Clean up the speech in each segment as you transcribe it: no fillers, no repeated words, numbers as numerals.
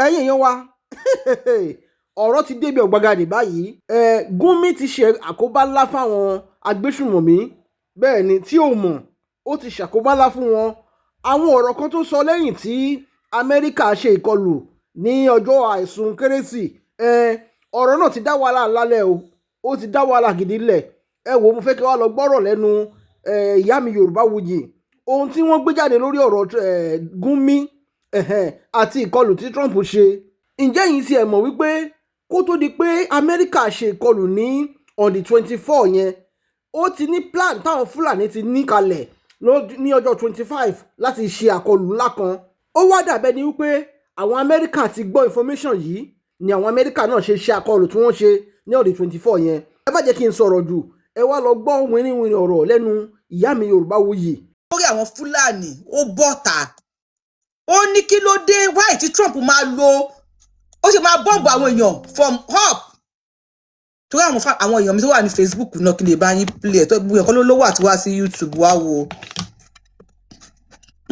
Ẹ̀yin èèyàn wa, ọ̀rọ̀ ti débi ọ̀gbagadè báyìí. Ẹ Gumi ti ṣe àkóbá ńlá fáwọn agbésùmọ̀mí. Bẹ́ẹ̀ ni, tí ò mọ̀, ó ti ṣàkóbá ńlá fún wọn. Àwọn ọ̀rọ̀ kan tó sọ lẹ́yìn tí Amẹ́ríkà ṣe ìkọlù ní ọjọ́ àìsùn Kérésì, ẹ ọ̀rọ̀ náà ti dá wàhálà lálẹ́ o. Ó ti dá wàhálà gidi lẹ̀. Ẹ wò, mo fẹ́ kí wàá lọ gbọ́rọ̀ lẹ́nu ìyá mi Yorùbáwùyí, ohun tí wọ́n gbé jáde lórí ọ̀rọ̀ Gumi àti ìkọlù tí Trump ṣe. Ǹjẹ́ yìí ti ẹ̀ mọ̀ wípé kó tó di pé Amẹ́ríkà ṣe ìkọlù ní on the 24 yẹn, ó ti ní plan táwọn Fúlàní ti ní kalẹ̀ ní ọjọ́ 25 láti ṣe àkọlù ńlá kan? Ó wá dàbẹ́ ni wípé àwọn Amẹ́ríkà ti gbọ́ information yìí ni àwọn Amẹ́ríkà náà ṣe ṣe àkọlù tí wọ́n ṣe ní on the 24 yẹn. Ẹ má jẹ́ kí n sọ̀rọ̀ jù, ẹ wá lọ gbọ́ wìnrìnwìnrìn ọ̀rọ̀ lẹ́nu ìyá mi Yorùbáwùyí. Lórí àwọn Fúlàní, ó bọ́ta, ó ní kí ló dé, why tí Trump máa lo, ó ṣe máa bomb àwọn èèyàn from up, torí àwọn èèyàn mi tó wà ní Facebook náà, kí lè bá yín play ẹ̀ tó gbogbo ẹ̀kọ́ ló lówó àti wá sí YouTube wá wo.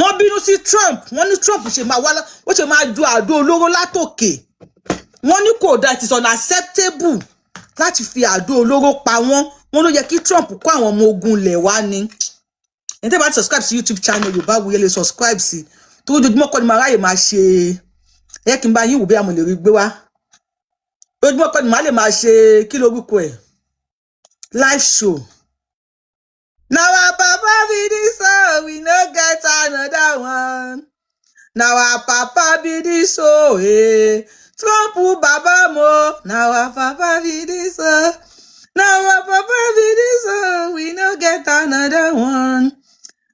Wọ́n bínú sí Trump. Wọ́n ní Trump ṣe máa wá, ó ṣe máa ju àdó olóró látòkè. Wọ́n ní kò dáa, it is unacceptable láti fi àdó olóró pa wọ́n. Wọ́n ló yẹ kí Trump kó àwọn ọmọ ogun ilẹ̀ wá ni. Ẹni tẹ́ bá ti subscribe sí YouTube channel Yorùbáwùyí, lè subscribe sí, tó ojoojúmọ́ kọ́ ni màá ráyè máa ṣe. Ẹ kí n bá yín wò bí a mo lè rí gbé wá. Ojoojúmọ́ kọ́ ni màá lè máa ṣe, kí lorúkọ ẹ̀, live show. Na our papa be this o, we no get another one. Na our papa be this o, eh. Trump baba mo. Na our papa be this o. Na our papa be this o, we no get another one.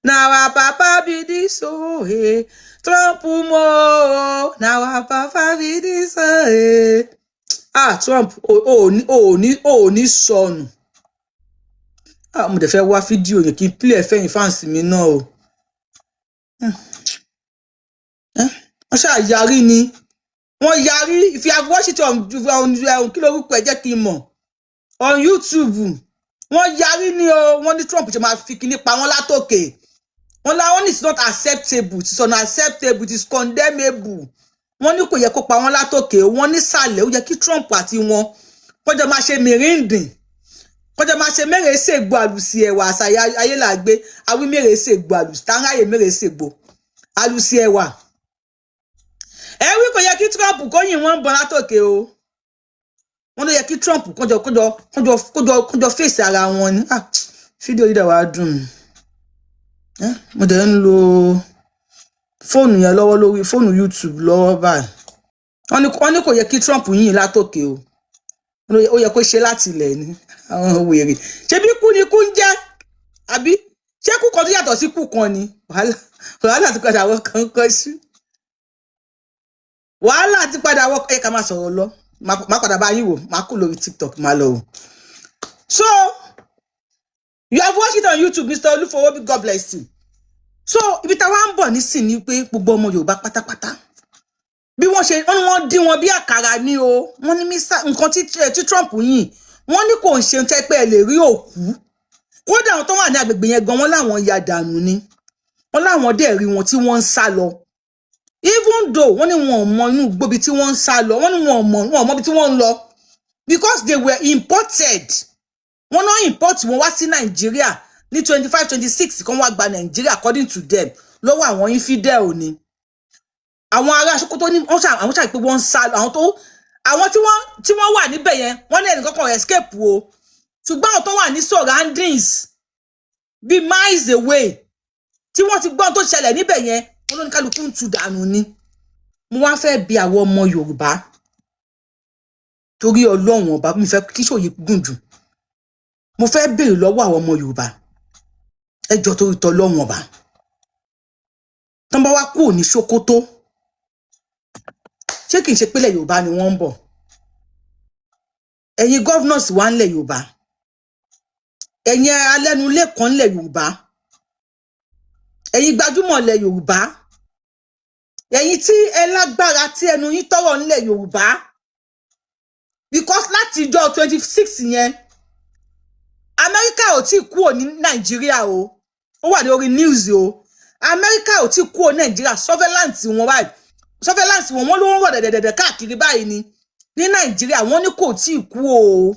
Na our papa be this o, eh. Trump mo. Na our papa be this o, eh. Ah, Trump, ò ní ò ní ò ní sọnù. Ah, mo dẹ̀ fẹ́ wá fídíò yẹn kí n play ẹ̀ fẹ́yìn fans mi náà o. Wọ́n ṣáà yarí ni, wọ́n yarí. If you have watched it on, kí lorúkọ ẹ̀, jẹ́ kí n mọ̀, on YouTube. Wọ́n yarí ni o. Wọ́n ní Trump ṣe máa fi kíní pa wọ́n látòkè. Wọ́n láwọn ní it's not acceptable, it is unacceptable, it is condemnable. Wọ́n ní kò yẹ kó pa wọ́n látòkè. Wọ́n ní sàlẹ̀, ó yẹ kí Trump àti wọn kọjá máa ṣe mìríndìn, kọjá máa ṣe mẹ́rẹ̀ẹ́ ṣègbò àlùsí ẹ̀wà. Àṣà ayé là gbé awí mẹ́rẹ̀ẹ́ ṣègbò àlùsí táráyè mẹ́rẹ̀ẹ́ ṣègbò àlùsí ẹ̀wà. Ẹ wí kò yẹ kí Trump kó yìn wọ́n bọ̀ látòkè o. Wọ́n ló yẹ kí Trump kọjọ fèsì ara wọn ni. Ah, fídíò yìí dẹ̀ wá dùn mí. Mo dẹ̀ ń lo fóònù yẹn lọ́wọ́ lórí fóònù YouTube lọ́wọ́ báyìí. Wọ́n ní kò yẹ kí Trump yìn látòkè o. Ó yẹ kó ṣe láti ilẹ̀ ni. Àwọn wèrè, ṣebí kú ni kú ń jẹ́, àbí ṣé kú kan tó yàtọ̀ sí kú kan ni? Wàhálà ti padà wọ kankan sí, wàhálà ti padà wọ. Ẹ ká máa sọ̀rọ̀ lọ, má padà bá yín wò, má kú lórí TikTok, má lọ o. So you have watched it on YouTube, Mr. Olúfọwọ́bí, God bless you. So ibi táwa ń bọ̀ nísìn ni pé gbogbo ọmọ Yorùbá pátápátá, bí wọ́n ṣe, wọ́n ní wọ́n dín wọn bí àkàrà ní o. Wọ́n ní mísà nǹkan tí Trump yìn, wọ́n ní kò ń ṣe tẹ́ pé ẹ lè rí òkú. Kódà àwọn tó wà ní agbègbè yẹn gan, wọ́n láwọn ya dànù ni. Wọ́n láwọn dẹ̀ rí wọn tí wọ́n ń sá lọ, even though wọ́n ní wọn ò mọ inú gbóbi tí wọ́n ń sá lọ. Wọ́n ní wọn ò mọ ibi tí wọ́n ń lọ because they were imported. Wọ́n náà import wọn wá sí Nàìjíríà ní 25, 26 kan wá gba Nàìjíríà, according to them, lọ́wọ́ àwọn infidel ni àwọn ará Sokoto ní wọ́n ṣà àwọn ṣàì pé wọ́n ń sá lọ. Àwọn tí wọ́n wà níbẹ̀ yẹn, wọ́n ní ẹnìkan kan escape o, ṣùgbọ́n àwọn tó wà ní surroundings bíi miles away tí wọ́n ti gbọ́n tó ṣẹlẹ̀ níbẹ̀ yẹn, wọ́n ló ní kálukú ń tu dànù ni. Mo wá fẹ́ bi àwọn ọmọ Yorùbá, torí Ọlọ́run Ọba, mi fẹ́ kí sòye gùn jù. Mo fẹ́ béèrè lọ́wọ́ àwọn ọmọ Yorùbá, ẹ jọ̀ọ́, torí tọlọ́run Ọba, tán bá wá kúrò ní Sókótó, ṣé kìí ṣe pélẹ̀ Yorùbá ni wọ́n ń bọ̀? Ẹ̀yin governors wa ńlẹ̀ Yorùbá, ẹ̀yin alẹ́nulẹ́kọ̀ọ́ ńlẹ̀ Yorùbá, ẹ̀yin gbajúmọ̀ ńlẹ̀ Yorùbá, ẹ̀yin tí ẹ lágbára, tí ẹnu yín tọrọ ńlẹ̀ Yorùbá, because láti ìjọ 26 yẹn, Amẹ́ríkà ò tí kúrò ní Nàìjíríà o. Ó wà ní orí news o. Amẹ́ríkà ò tí kúrò ní Nàìjíríà. Surveillance wọn báyìí. Surveillance wọn, wọ́n ló ń rọ̀ dẹ̀dẹ̀dẹ̀ káàkiri báyìí ni ní Nàìjíríà. Wọ́n ní kò tí ì kú o.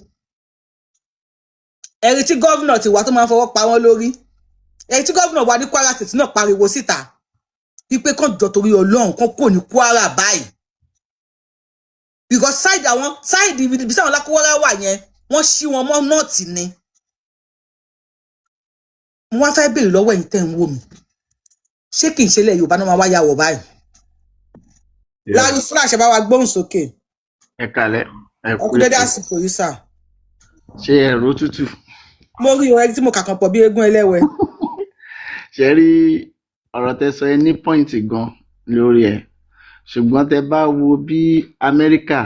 Ẹ̀rí tí governor ti wà tó máa ń fọwọ́ pa wọ́n lórí, ẹ̀rí tí governor wa ní Kwara State náà pariwo síta wípé kàn jọ torí Ọlọ́run, kàn kò ní Kwara báyìí, because side àwọn side ibi tí àwọn Lakurawa wà yẹn, wọ́n ṣí wọn mọ́ north ni. Mo wá fẹ́ béèrè lọ́wọ́ ẹ̀yin tẹ́ ń wò mí, ṣé kì í ṣe ilẹ̀ Yorùbá náà máa wá yà wọ̀ báyìí? Larry Flash, ẹ bá wa gbóhùn sókè. Ẹ kalẹ̀, ẹ kú Ọkùnrin dédé ètò. Àsìkò yìí sà. Ṣé ẹ̀rọ tútù? Mo rí ọ̀rẹ́ tí mo kà kàn pọ̀ bí eégún ẹlẹ́wẹ̀. Ṣe rí ọ̀rọ̀ tẹ́ sọ ẹ ní point gan lórí ẹ̀, ṣùgbọ́n tẹ́ bá wo bí Amẹ́ríkà,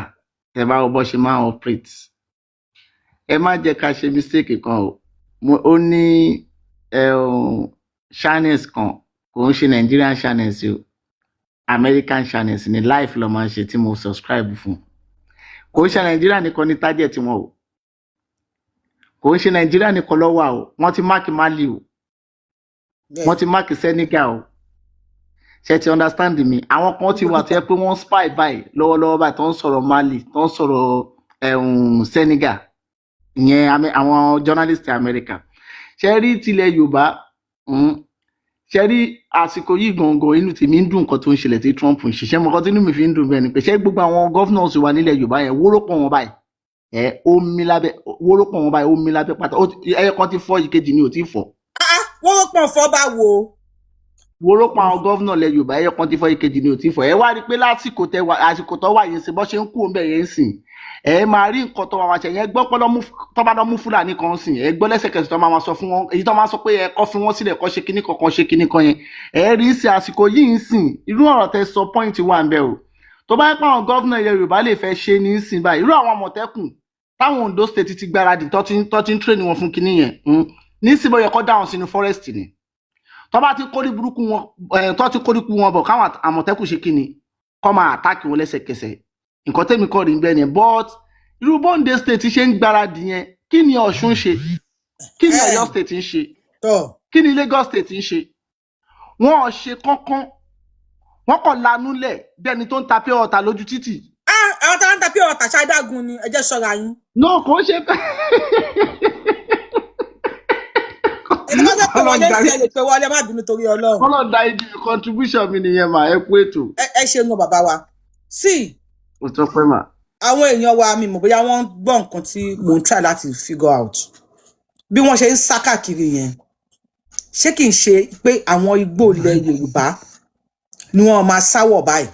tẹ́ bá wo bó ṣe máa ń operate, ẹ má jẹ́ ká ṣe mistake kan o. Ó ní channels kan, kò ń ṣe Nigerian channels o, American channels ní live ló máa ń ṣe tí mo subscribe fún. Kò ń ṣe Nàìjíríà nìkan ní target wọn o, kò ń ṣe Nàìjíríà nìkan ló wà o. Wọ́n ti mark Mali o, wọ́n ti mark Senegal o. Ṣe ti understand mi? Àwọn kan ti wà tó yẹ pé wọ́n spy báyìí lọ́wọ́lọ́wọ́ báyìí, tó ń sọ̀rọ̀ Mali, tó ń sọ̀rọ̀ Senegal ìyẹn, àwọn journalist America. Ṣe rí tilẹ̀ Yorùbá, ṣe rí àsìkò yìí gangan, inú tèmi ń dùn nǹkan tó ń ṣẹlẹ̀ tí Trump ń ṣiṣẹ́ mọ́. Nǹkan tí inú mi fi ń dùn bẹ́ẹ̀ ni pé ṣé gbogbo àwọn governors wa nílẹ̀ Yorùbá yẹn, wórópọ̀ wọn báyìí, ẹ ó mí lábẹ́ wórópọ̀ wọn báyìí, ó mí lábẹ́ pátá. Ẹyọ kan ti fọ́, ìkejì ni ò tí fọ́. Ah, wọ́n pọ̀ fọ́ bá wo. Wórópọ̀ àwọn governor ilẹ̀ Yorùbá, ẹyọ kan ti fọ́, ìkejì ni ò tí fọ́. Ẹ wá rí i pé lásìkò tẹ wà, àsìkò tó wà yẹn sí, bọ́ ṣe ń kú òun bẹ̀ yẹn ń sìn, ẹ máa rí nǹkan tó máa ṣe yẹn. Gbọ́ pé tó bá lọ mú Fúlàní kan sìn, ẹ gbọ́ lẹ́sẹ̀kẹsẹ̀ tó máa sọ fún wọn, èyí tó máa sọ pé ẹ kọ́ fi wọ́n sílẹ̀, kọ́ ṣe kíní kan, kan ṣe kíní kan yẹn. Ẹ rí sí àsìkò yìí ń sìn, irú ọ̀rọ̀ tẹ sọ, point wà ń bẹ o. Tó bá yẹ pé àwọn governor ilẹ̀ Yorùbá lè fẹ́ ṣe ní sìn báyìí, irú àwọn Àmọ̀tẹ́kùn táwọn Ondo State ti gbáradì, tó ti ń train wọn fún kíní yẹn, ní síbò yẹ kó dá wọn sínú forest ni. Tó bá ti kórí burúkú wọn, tó ti kórí kú wọn bọ̀, káwọn Àmọ̀tẹ́kùn ṣe kíni, kọ́ máa attack wọn lẹ́sẹ̀kẹsẹ̀. Nǹkan tẹ́mi kọ́ rí bẹ́ẹ̀ ni. But irú bóńdé State ṣe ń gbáradì yẹn, kí ni Ọ̀ṣun ṣe? Kí ni Ọ̀yọ́ State ń ṣe? Kí ni Lagos State ń ṣe? Wọn ò ṣe kankan, wọn kàn lanú lẹ̀ bí ẹni tó ń ta pure water lójú títì. Ah, àwọn táwọn ń ta pure water ṣáídàgùn ni, ẹ jẹ́ ṣọ́ra yín. No, kò ń ṣe. Ẹni bá fẹ́ pè wọlé sí, ẹ lè pè wọlé, má bínú torí Ọlọ́run. Kọ́lọ̀ da ibi contribution mi nìyẹn mà, ẹ kú ètò. Ẹ ṣe ń gan bàbá wa sí. Kò tó pẹ́ mà. Àwọn èèyàn wa, mi mọ̀ bóyá wọ́n gbọ́ nǹkan tí mò ń try láti figure out. Bí wọ́n ṣe ń sá káàkiri yẹn, ṣé kì í ṣe pé àwọn igbó ilẹ̀ Yorùbá ni wọ́n máa sáwọ̀ báyìí?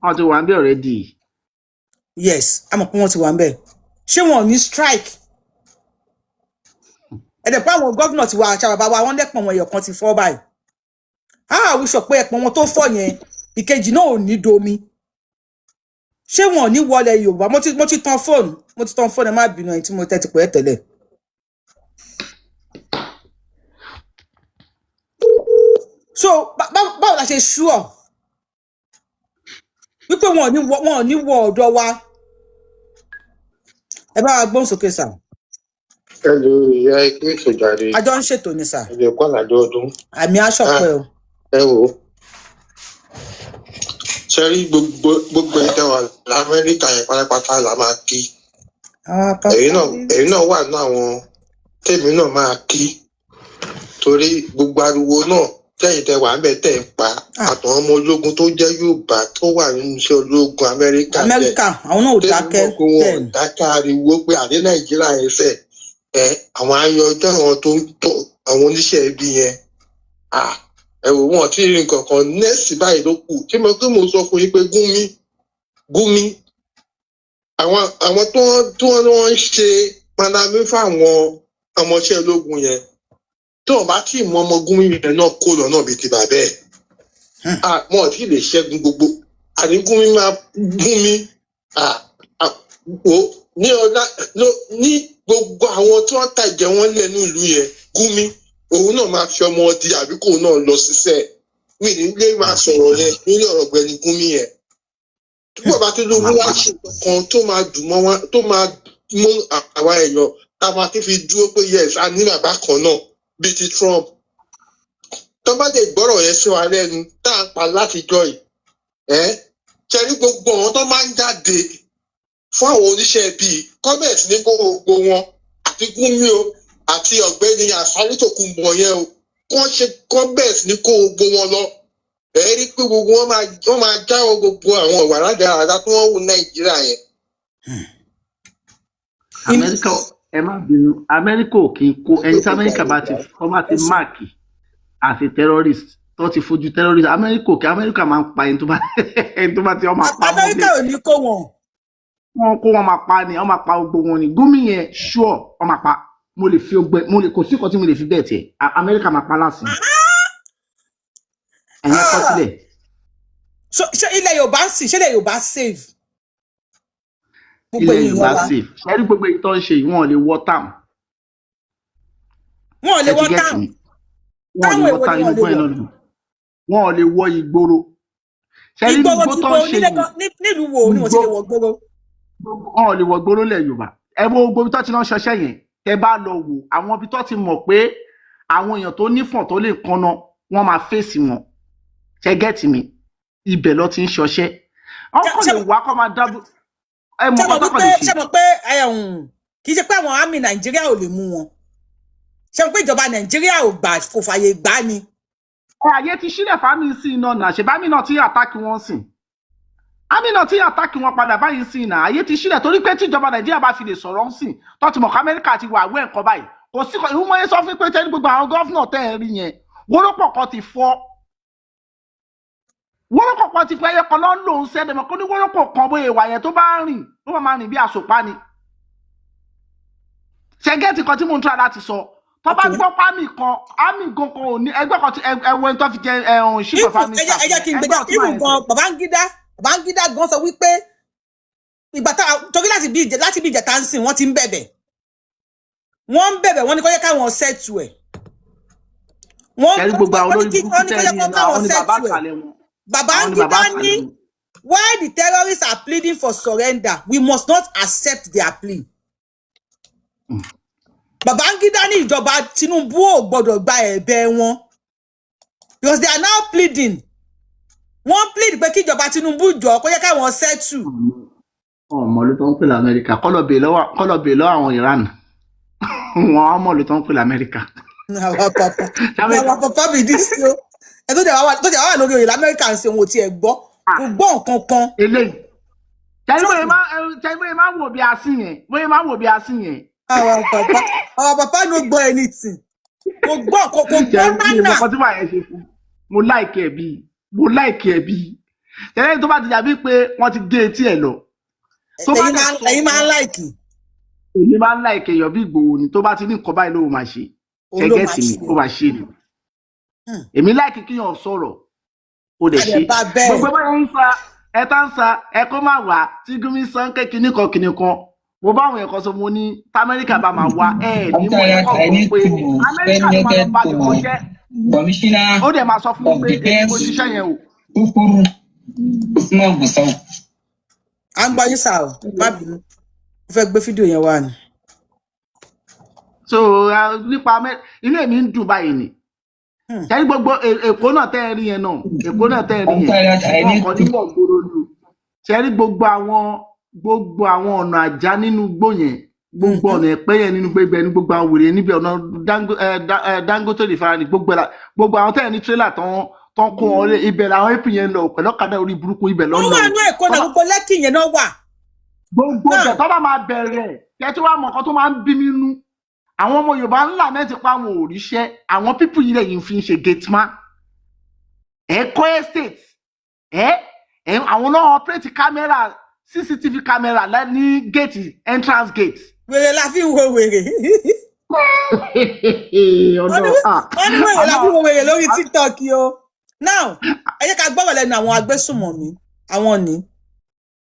Wọ́n ti wà ń bẹ̀ already. Yes, a mọ̀ pé wọ́n ti wà ń bẹ̀. Ṣé wọn ò ní strike? Ẹ̀dẹ̀ pé àwọn governor ti wà, àṣà bàbá wa, wọ́n lẹ́pọ̀n wọn ẹ̀yọ̀ kan ti fọ́ báyìí. Ah, wí sọ pé ẹ̀pọ̀n wọn tó fọ́ yẹn, ìkejì náà ò ní domi. Ṣé wọn ò ní wọlé Yorùbá? Mo ti tan fóònù, mo ti tan fóònù. Ẹ má bínú, ẹni tí mo tẹ́ ti pẹ́ tẹ́lẹ̀. So báwo la ṣe sure wípé wọn ò ní wọ ọ̀dọ̀ wa? Ẹ bá wa gbóhùn sókè sà. Hello, ìyá, ikú ètò jàre. Àjọ ń ṣètò ni sà. Ẹjọ kó àlàjọ ọdún. Àmì aṣọpẹ o. Ẹ wò ó, ṣe rí gbogbo ẹ̀yin tẹ́ wà lamẹ́ríkà yẹn pátápátá la máa kí. Ẹ̀yin náà wà ní àwọn tèmi náà máa kí, torí gbogbo ariwo náà tẹ́yin tẹ́ wà ń bẹ̀ tẹ́ ń pa àtàwọn ọmọ ológun tó jẹ́ Yorùbá tó wà nínú iṣẹ́ ológun Amẹ́ríkà bẹ́ẹ̀. Amẹ́ríkà, àwọn náà ò tẹ́mi dákẹ́. Mọ̀ pé wọn ò Bẹ́ẹ̀. dákẹ́ ariwo pé àdé Nàìjíríà yẹn fẹ́ ẹ àwọn ayanjọ́, àwọn tó ń tó àwọn oníṣẹ́ ibi yẹn. Ẹ wò wọn tí ì rí nǹkan kan nẹ́ẹ̀sì báyìí ló kù tí mo pé mo sọ fún yín pé Gúnmi Gúnmi, àwọn tó wọ́n ń ṣe panami fáwọn ọmọọṣẹ́ ológun yẹn, tí wọ́n bá tí ì mú ọmọ Gúnmi yẹn náà kó lọ́nà bíi ti bàbá ẹ̀, wọn ò tí ì lè ṣẹ́gun gbogbo. Àní Gúnmi máa Gúnmi wo ní ọlá ní gbogbo àwọn tí wọ́n tàjẹ́ wọn lẹ̀ ní ìlú yẹn. Gúnmi òun náà máa fi ọmọ di àbí kóun náà lọ ṣiṣẹ́ mi ní ilé máa sọ̀rọ̀ yẹn nílé ọ̀rọ̀ ọ̀gbẹ́ni Gúnmi yẹn. Tí bàbá Tinubu wá ṣe kan tó máa dùn mọ́ wa, tó máa mú àwa èèyàn tá a máa tún fi dúró pé yes, a ní bàbá kan náà bíi ti Trump, tó bá lè gbọ́rọ̀ yẹn sí wa lẹ́nu tá à ń pa látijọ́ yìí. Ẹ ṣe rí gbogbo àwọn tó máa ń jáde fún àwọn oníṣẹ́ bíi comment ní kó gbogbo wọn, àti Gúnmi o, àti ọ̀gbẹ́ni Àsálí Tòkunbọ̀ yẹn o, kó ṣe comment ní kó gbogbo wọn lọ. Ẹ rí pé gbogbo wọn máa jáwọ́ gbogbo àwọn ìwà rádaràda tí wọ́n wù Nàìjíríà yẹn. Amẹ́ríkà, ẹ má bínú, Amẹ́ríkà ò kì í kó ẹni tí Amẹ́ríkà bá ti wọ́n bá ti mark as a terrorist, tó ti fojú terrorist. Amẹ́ríkà ò kí, Amẹ́ríkà máa ń pa ẹni tó bá ti wọ́n máa pa wọ́n. Amẹ́ríkà ò ní kó wọn. Wọn kó wọn máa pa ni, wọ́n máa pa gbogbo wọn ni. Gumi yẹn sure, wọ́n máa pa. Mo lè fi ọgbẹ, mo lè, kò sí nǹkan tí mo lè fi bẹ́ẹ̀ tiẹ̀. Amẹ́ríkà máa pa láti ẹ̀yẹn kọ́ sílẹ̀. So ṣé ilẹ̀ Yorùbá sì, ṣé ilẹ̀ Yorùbá safe? Gbogbo Ilẹ̀ ènìyàn Yorùbá wa safe. Ṣẹ́rí gbogbo èyí tó ń ṣe yìí, wọn ò lè wọ́ town. Wọn ò lè Ẹ ti wọ get town. mi? Wọn ò lè Táwọn wọ èwo town. ni Inú wọn lè gbọ́ yẹn wọ? náà nù, wọn ò lè wọ ìgboro. Ṣẹ́rí Ìgboro igbó ti tó bo ń ṣe nílé yìí kan nílùú wo ni wọ́n ti lè wọ gboro? Wọn ò lè wọ gboro lẹ̀ Yorùbá. Ẹ wo gbogbo ibi tó ti lọ ṣọṣẹ́ yẹn, tẹ bá lọ wò àwọn ibi tó ti mọ̀ pé àwọn èèyàn tó nífọ̀n tó lè kanna, wọ́n máa fèsì wọn. Ṣe get mi? Ibẹ̀ lọ ti ń ṣọṣẹ́. Wọn kò lè wá kọ́ máa dábò ẹ mọ̀ Ṣé mọ̀ nǹkan tó kàn wípé lè ṣe. Ṣé mọ̀ pé kì í ṣe pé àwọn army Nàìjíríà ò lè mú wọn? Ṣé mọ̀ pé ìjọba Nàìjíríà ò gbà, kò fààyè gbà ni? Ẹ àyè ti sílẹ̀ fámì sí iná náà. Ṣe bámi náà ti attack wọn sìn, àmì náà ti attack wọn padà báyìí sí iná. Àyè ti sílẹ̀ torí pé tíjọba Nàìjíríà bá fi lè sọ̀rọ̀ ń sìn, tó ti mọ̀ ká Amẹ́ríkà ti wà wẹ́ nǹkan báyìí, kò sí ìwọ́n yẹn sọ fún pé tẹ́lẹ̀ gbogbo àwọn governor tẹ́ ẹ rí yẹn, wórópọ̀ kan ti fọ́, wórópọ̀ kan ti fọ́, ẹyẹ kan lọ́ ń lò ń sẹ́dẹ̀ mọ́ kó ní wórópọ̀ kan bóyá ìwà yẹn tó bá rìn, ó máa rìn bí àsopá ni. Ṣẹ́gẹ́tì kan tí mò ń tura láti sọ, tó bá gbọ́ pámì kan, àmì gan kan ò ní ẹgbẹ́ kan tí ẹwọ́ ẹni tó fi jẹ ẹ̀hún chief of army Ẹ jẹ́ kí n gbé ẹgbẹ́ ọ̀tún even máa gan Babangida, Babangida gan sọ wípé ìgbà tá torí láti bí ìjẹta ń sìn, wọ́n ti ń bẹ̀bẹ̀, wọ́n ń bẹ̀bẹ̀, wọ́n ní kó yẹ káwọn settle ẹ̀. Wọ́n Ṣẹ́rí gbogbo àwọn wọ́n ní olórí kí burúkú wọ́n ní kó tẹ́ yẹ ẹ ní kó ẹ̀ káwọn àwọn ní bàbá settle ẹ̀. àsàlẹ̀ wọn. Àwọn ní Babangida bàbá ní àsàlẹ̀ wọn. "While the terrorists are pleading for surrender, we must not accept their plea." Babangida ní ìjọba Tinubu ò gbọdọ̀ gba ẹ̀bẹ̀ wọn because they are now pleading. Wọ́n plead pé kí ìjọba Tinubu jọ kó yẹ káwọn settle. Ọmọ ló tó ń pè lamẹ́ríkà, kọ́lọ̀ bèè lọ́wọ́ àwọn Iran, wọn á mọ̀ ló tó ń pè lamẹ́ríkà. Our papa, our papa be this o. Ẹ tó jẹ́ wá wà lórí oyè lamẹ́ríkà ń ṣe òun ò tiẹ̀ gbọ́, kò gbọ́ nǹkan kan. Eléyìí, ṣẹ́rí bóyá máa wò bí asín yẹn, bóyá máa wò bí asín yẹn. Our papa no gbọ́ anything, kò gbọ́, kò gbọ́. Ṣẹ́rí mi nánà. Mọ̀ kan tí wàá yẹn ṣe fún mo like ẹ̀ bíi, mo like ẹ̀ bíi ṣẹ́rí tó bá ti dàbí pé wọ́n ti gé etí ẹ̀ lọ. Tó bá Ẹ̀yin dẹ̀ máa sọ ẹ̀yin máa ń like. Èmi máa ń like èèyàn bí Ìgbòho ni, tó bá ti ní nǹkan báyìí ló máa ṣe. Òun ló máa Ṣẹ́gẹ́tì mi? ṣe. Ó máa ṣe ni. Èmi like kíyàn sọ̀rọ̀, ó dẹ̀ ṣe. Àdẹ̀ bá bẹ́ẹ̀. Gbogbo báyẹn ń sa ẹ tá ń sa ẹ kó má wá tí Gumi san ké kinní kan kinní kan. Mo bá àwọn ẹ̀kọ́ sọ, mo ní tamẹ́ríkà bá máa wá ẹ ní mo ẹ̀kọ́ gbọ́ pé Amẹ́ríkà ló máa lọ bá mi kọjẹ́, Commissioner ó dẹ̀ máa sọ fún mi pé èmi mo ṣiṣẹ́ yẹn o. Tukur Usman Gusau. À ń gbọ́ yín sà o, má bínú, mo fẹ́ gbé fídíò yẹn wá ni. So nípa inú èmi ń dùn báyìí ni. Ṣẹ́rí gbogbo Èkó náà tẹ́ ẹ rí yẹn náà, Èkó náà tẹ́ ẹ rí yẹn, wọn kàn níwọ̀n gbòòrò ni o. Ṣẹ́rí gbogbo àwọn ọ̀nà àjá nínú igbó yẹn, gbogbo ọ̀nà ẹ̀pẹ́ yẹn nínú gbẹgbẹ ní gbogbo àwọn wèrè níbi ọ̀nà Dangote refinery, gbogbo ẹ̀ gbogbo àwọn tẹ́ ẹ ní tírélà tán kó wọn lé ibẹ̀ làwọn ap yẹn lọ pẹ̀lú ọ̀kadà orí burúkú ibẹ̀ Wọ́n lọ́nà. wà ní Èkó náà, gbogbo Lẹ́kì yẹn náà wà. Gbogbo Náà. bẹ̀ tó bá máa bẹ̀rẹ̀ kẹ́ tí wàá mọ̀ nǹkan tó máa ń bí mi nú, àwọn ọmọ Yorùbá ńlá mẹ́tì pa àwọn òríṣẹ́, àwọn people yìí lẹ́yìn fi ń ṣe gateman ẹ̀ kọ́ estate ẹ̀ ẹ̀ àwọn náà operate camera, CCTV camera ní gate, entrance gate. Wèrè la fi ń wo wèrè. Ọ̀nà ah Wọ́n ní wèrè la fi ń wo wèrè lórí TikTok yìí o. Now ẹ jẹ́ ká gbọ́rọ̀ lẹ́nu àwọn agbésùnmọ̀mí. Àwọn ní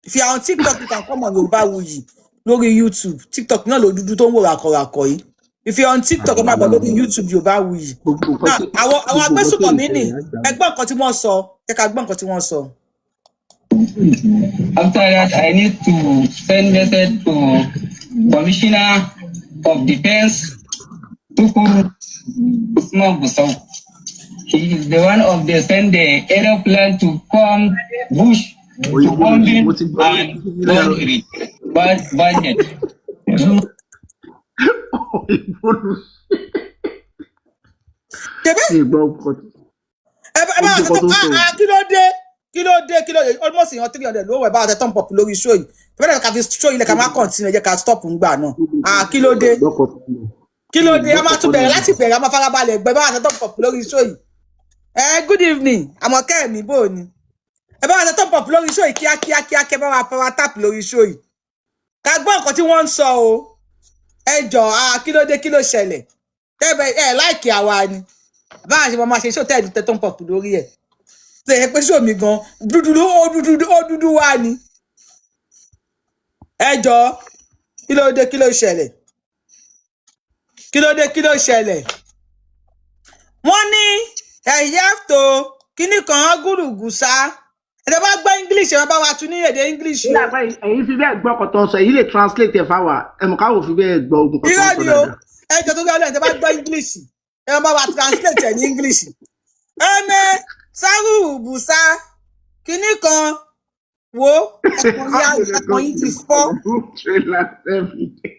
if you are on TikTok, you can come on Yorùbáwùyí lórí YouTube. TikTok náà ló dúdú tó ń wò ràkọ̀ràkọ̀ yìí. If you are on TikTok, ẹ máa bọ̀ lórí YouTube Yorùbáwùyí. Gbogbo nǹkan Now àwọn gbogbo nǹkan tí agbésùnmọ̀mí ò ní ṣẹlẹ̀ àgbà. ẹ gbọ́ nǹkan tí wọ́n sọ, ẹ ká gbọ́ nǹkan tí wọ́n sọ. After that, I need to send message to Commissioner of Defense Tukur Usman Gusau. He is the one of the send the aeroplane to come bush to Òyìnbó ló bombing mo ti gbọ́ and boundary bandit. Òyìnbó ló Ṣebí ṣe gbọ́ nǹkan ẹ bá ẹ bá ó gbọ́ nǹkan tó ń sọ. Ah, ah, kí ló dé, kí ló dé, kí ló dé? Almost èèyàn 300 ló wẹ̀. Bá wa tẹ thumb up lórí show yìí. Ẹ bá dẹ̀ ká fi show yìí lẹ̀, ká má continue, ẹ jẹ́ ká stop ńgbà náà. Ah, kí ló dé? Gbọ́ nǹkan tó ń sọ. Kí ló dé? A máa tún bẹ̀rẹ̀ láti bẹ̀rẹ̀, a máa farabalẹ̀ gbẹ. Bá wa tẹ thumb up lórí show yìí. Ẹ good evening, Àmọ̀kẹ́ mi, bò ní ẹ bá wa tẹ thumb up lórí show yìí kíákíá kíákíá. Bá wa power tap lórí show yìí, ká gbọ́ nǹkan tí wọ́n ń sọ o. Ẹ jọ, ah, kí ló dé? Kí ló ṣẹlẹ̀? Tẹ́bẹ̀ ẹ like àwa ni báwa ṣe máa ṣe show tẹ́ẹ̀dù tẹ thumb up lórí ẹ̀ tó yẹ pé show mi gan dúdú ló ó dúdú, ó dúdú wá ni. Ẹ jọ, kí ló dé? Kí ló ṣẹlẹ̀? Kí ló dé? Kí ló ṣẹlẹ̀? Wọ́n ní ẹ̀yẹ́ tó kíní kan gúrùgùsà. Ẹ bá gbọ́ English, ẹ bá wa tún ní èdè English o. Nígbà pé ẹ̀yin fi bẹ́ẹ̀ gbọ́ ọkọ̀ tó ń sọ, èyí lè translate ẹ̀ fáwa ẹ̀mọ̀ káwọ̀ fi bẹ́ẹ̀ gbọ́ ogun kan tó Irọ́ ń sọ ni o. dáadáa. Ẹ jọ, tó gbọ́ lẹ́yìn, tẹ́ bá gbọ́ English, ẹ bá wa translate ẹ̀ ní English. Ẹ̀mẹ́ sárùbùsà kíní kan wo ọkùnrin ọkùnrin ti fọ́. Trailers every day.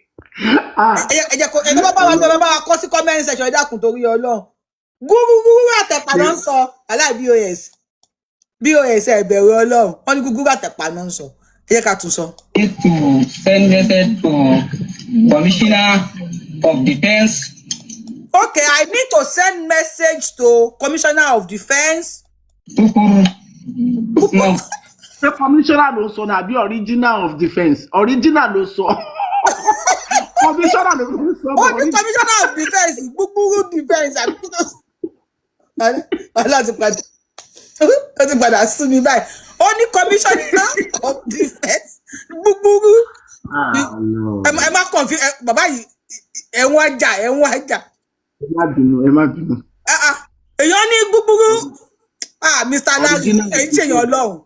Ah, Ẹ jẹ́ kó ẹ tó bá wa gbọ́, bá wa kọ sí comment section. Ẹ dákun, torí Ọlọ́run, gúrúgúrú àtẹ̀pà ló ń sọ aláì bos bos. Ẹ bẹ̀rù Ọlọ́run. Wọ́n ní gúgúrú àtẹ̀pà ló ń sọ. Ẹ jẹ́ ká tún sọ. Need to send message to Commissioner of Defense. Okay, I need to send message to Commissioner of Defence. Tukur Usman. Ṣé commissioner ló ń sọ ní àbí original of defence? Original ló sọ, commissioner ló ń sọ. Ó ní Commissioner of Defence gbúgbúrú defence àbí kí ló sọ? Ọlá ti padà, ó ti padà sú mi báyìí. Ó ní Commissioner of Defence gbúgbúrú. Ah, no. Ẹ má kàn fi bàbá yìí, ẹ̀wọ̀n ajá, ẹ̀wọ̀n ajá. Ẹ má bínú, ẹ má bínú. Ah, ah, èèyàn ní gbúgbúrú. Ah, Mr Larry, Original. Ẹ̀yin ṣèyàn Ọlọ́run.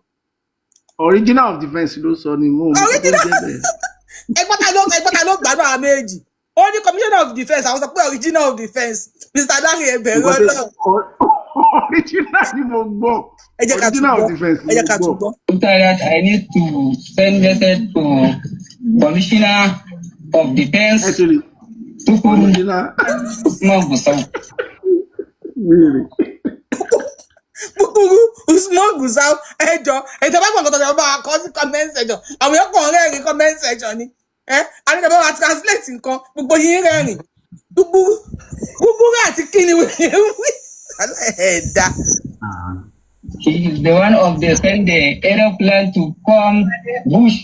Original of defence ló sọ ni mo mọ̀ tó Original. jẹ́ bẹ́ẹ̀. Ẹgbọ́n ta ló gbádùn àwọn méjì? Ó ní Commissioner of Defence, àwọn sọ pé original of defence. Mr Larry, ẹ bẹ̀rù Nǹkan Ọlọ́run. Original ni mo gbọ́. Ẹ jẹ́ ká tún Original gbọ́. of defence Ẹ ni jẹ́ mo ká tún gbọ́. gbọ́. After that, I need to send message to Commissioner of Defense Ẹ ti rí Tukur original. Usman Gusau. Wèrè. Kúkúrú Usman Gusau. Ẹjọ, ẹjọ bá gbọ̀ngàn tọ̀tọ̀ bá wa kọ sí comment section. Àwọn èèyàn kàn rẹ́rìn comment section ni. Ẹ àníkà bá wa translate nǹkan, gbogbo yín rẹ́rìn. Kúkúrú, kúkúrú àti kíni wí ẹ̀ẹ́dá. He is the one of the send the aeroplane to come bush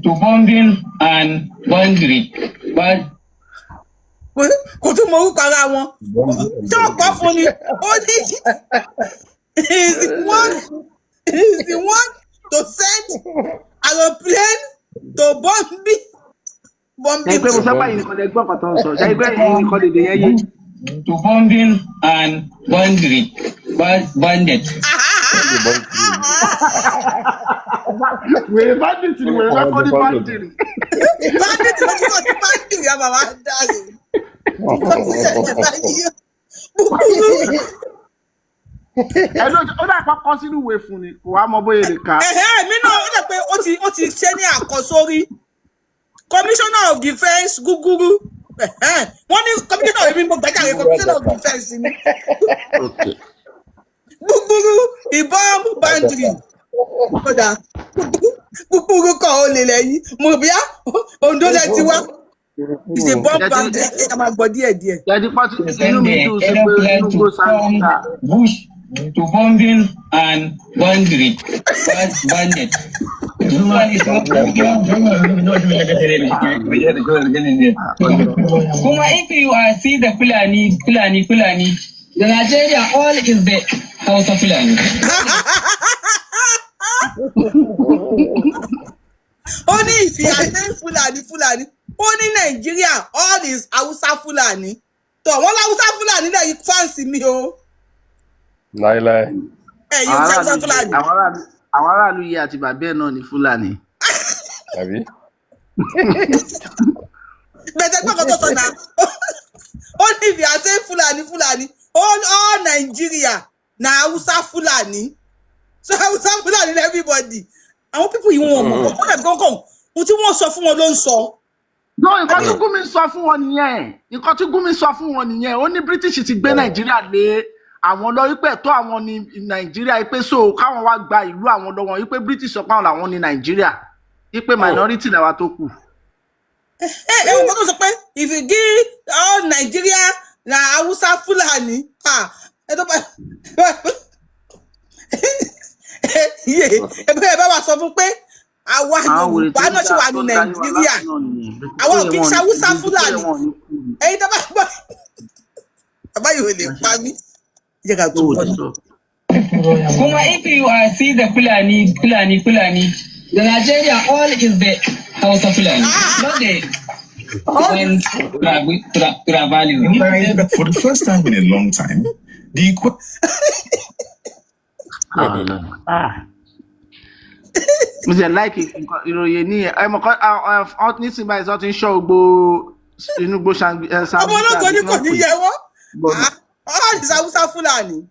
to bombing and boundary. But Kò tún mọ orúkọ ara wọn tí wọ́n kọ́ fún ni. Ó ní he is the one to send aeroplane to bombing bombing. Ṣe pé mo sábà yìí nìkan lè gbọ́ nǹkan tó ń sọ? Ṣe pé ẹ̀yin nìkan lè dè yẹn yé? To bombing and boundary but bandit. Wèrè bandit ni, wèrè fẹ́ kọ́ ní bandit. Bandit ló tún kọ́ sí bandit yà bàbá dáre. Nǹkan tí ṣẹlẹ̀ báyìí kúkúrú. Ẹ ló ó dà kọ́kọ́ sínú ìwé fún ni, kò wá mọ bóyá lè ka. Ẹ̀hẹ́, mi náà ó dẹ̀ pé ó ti ṣe ní àkọsórí Commissioner of Defence gúgúrú. Ẹ̀hẹ́, wọ́n ní commissioner, èmi mo gbẹ́jàre, Commissioner of Defence ni gúgúrú ìbọn boundary. Kódà gúgúrú kan ó lè lẹ́yìn mo bíá Ondo lẹ ti wá ìṣe bomb boundary. Ẹ ká máa gbọ́ díẹ̀ díẹ̀. Ṣẹ́ni pọ́tù To inú send mi the dùn sí pé aeroplane inú to gbó come sáńtà. bush to bombing and boundary but bandit. This one is not. Kuma if you are see the Fulani, Fulani, Fulani, the Nigeria all is the Hausa Fulani. Ó ní ìfìyàsẹ́ Fúlàní, Fúlàní. Ó ní Nàìjíríà all is Hausa Fúlàní. Tó wọ́n láwùsá Fúlàní lẹ́yìn fans mi o. Láíláí. Ẹ̀yin tí Hausa Fúlàní. Àwọn aráàlú yìí àti bàbá ẹ̀ náà ní Fúlàní. Àbí? Bẹ̀tẹ̀ gbọ́dọ̀ tó sọ náà, ó ní ìfìyàsẹ́ Fúlàní, Fúlàní, all Nàìjíríà. Na Hausa Fulani. So Hausa Fulani na everybody. Àwọn people yìí, wọn ò mọ̀ kó dàbí kọ́kọ́ ohun tí wọ́n sọ fún wọn ló ń sọ. No, nǹkan tí Gumi sọ fún wọn nìyẹn. Nǹkan tí Gumi sọ fún wọn nìyẹn. Ó ní British ti gbé Nàìjíríà lé àwọn lọ, wípé ẹ̀tọ́ àwọn ní Nàìjíríà, wípé so káwọn wá gba ìlú àwọn lọ́wọ́, wípé British sọ pé àwọn làwọn ní Nàìjíríà, wípé minority làwa tó kù. Ẹ wọ́n tó sọ pé if you give all Nigeria na Hausa Fulani, ah, ẹ tó bá iye ẹ bá wa sọ fún pé àwa Àwọn wèrè Yorùbá tó ń náà ṣì dá wà tó ní ń darí wa Nàìjíríà. láti náà nìyẹn. Àwa ò kí ń ṣe Hausa Bèkúté Fulani. wọn ní kú ni. Ẹ̀yin tó bá gbọ́, bàbá yìí ò lè pa mí, jẹ́ ká Tó tún o bọ́ ti sọ. Kuma if you are see the Fulani, Fulani, Fulani, the Nigeria all is the Hausa Fulani, not the one tribalism. For the first time in a long time, the Ah, no. Ah. Mo ṣe like nǹkan ìròyìn ní ẹ mọ̀ kọ́ nísìnyí báyìí sọ ti ń ṣọ́ gbogbo inú gbó. Ọmọ ológo ní kò ní yẹ wọ́n. All is Hausa Fulani,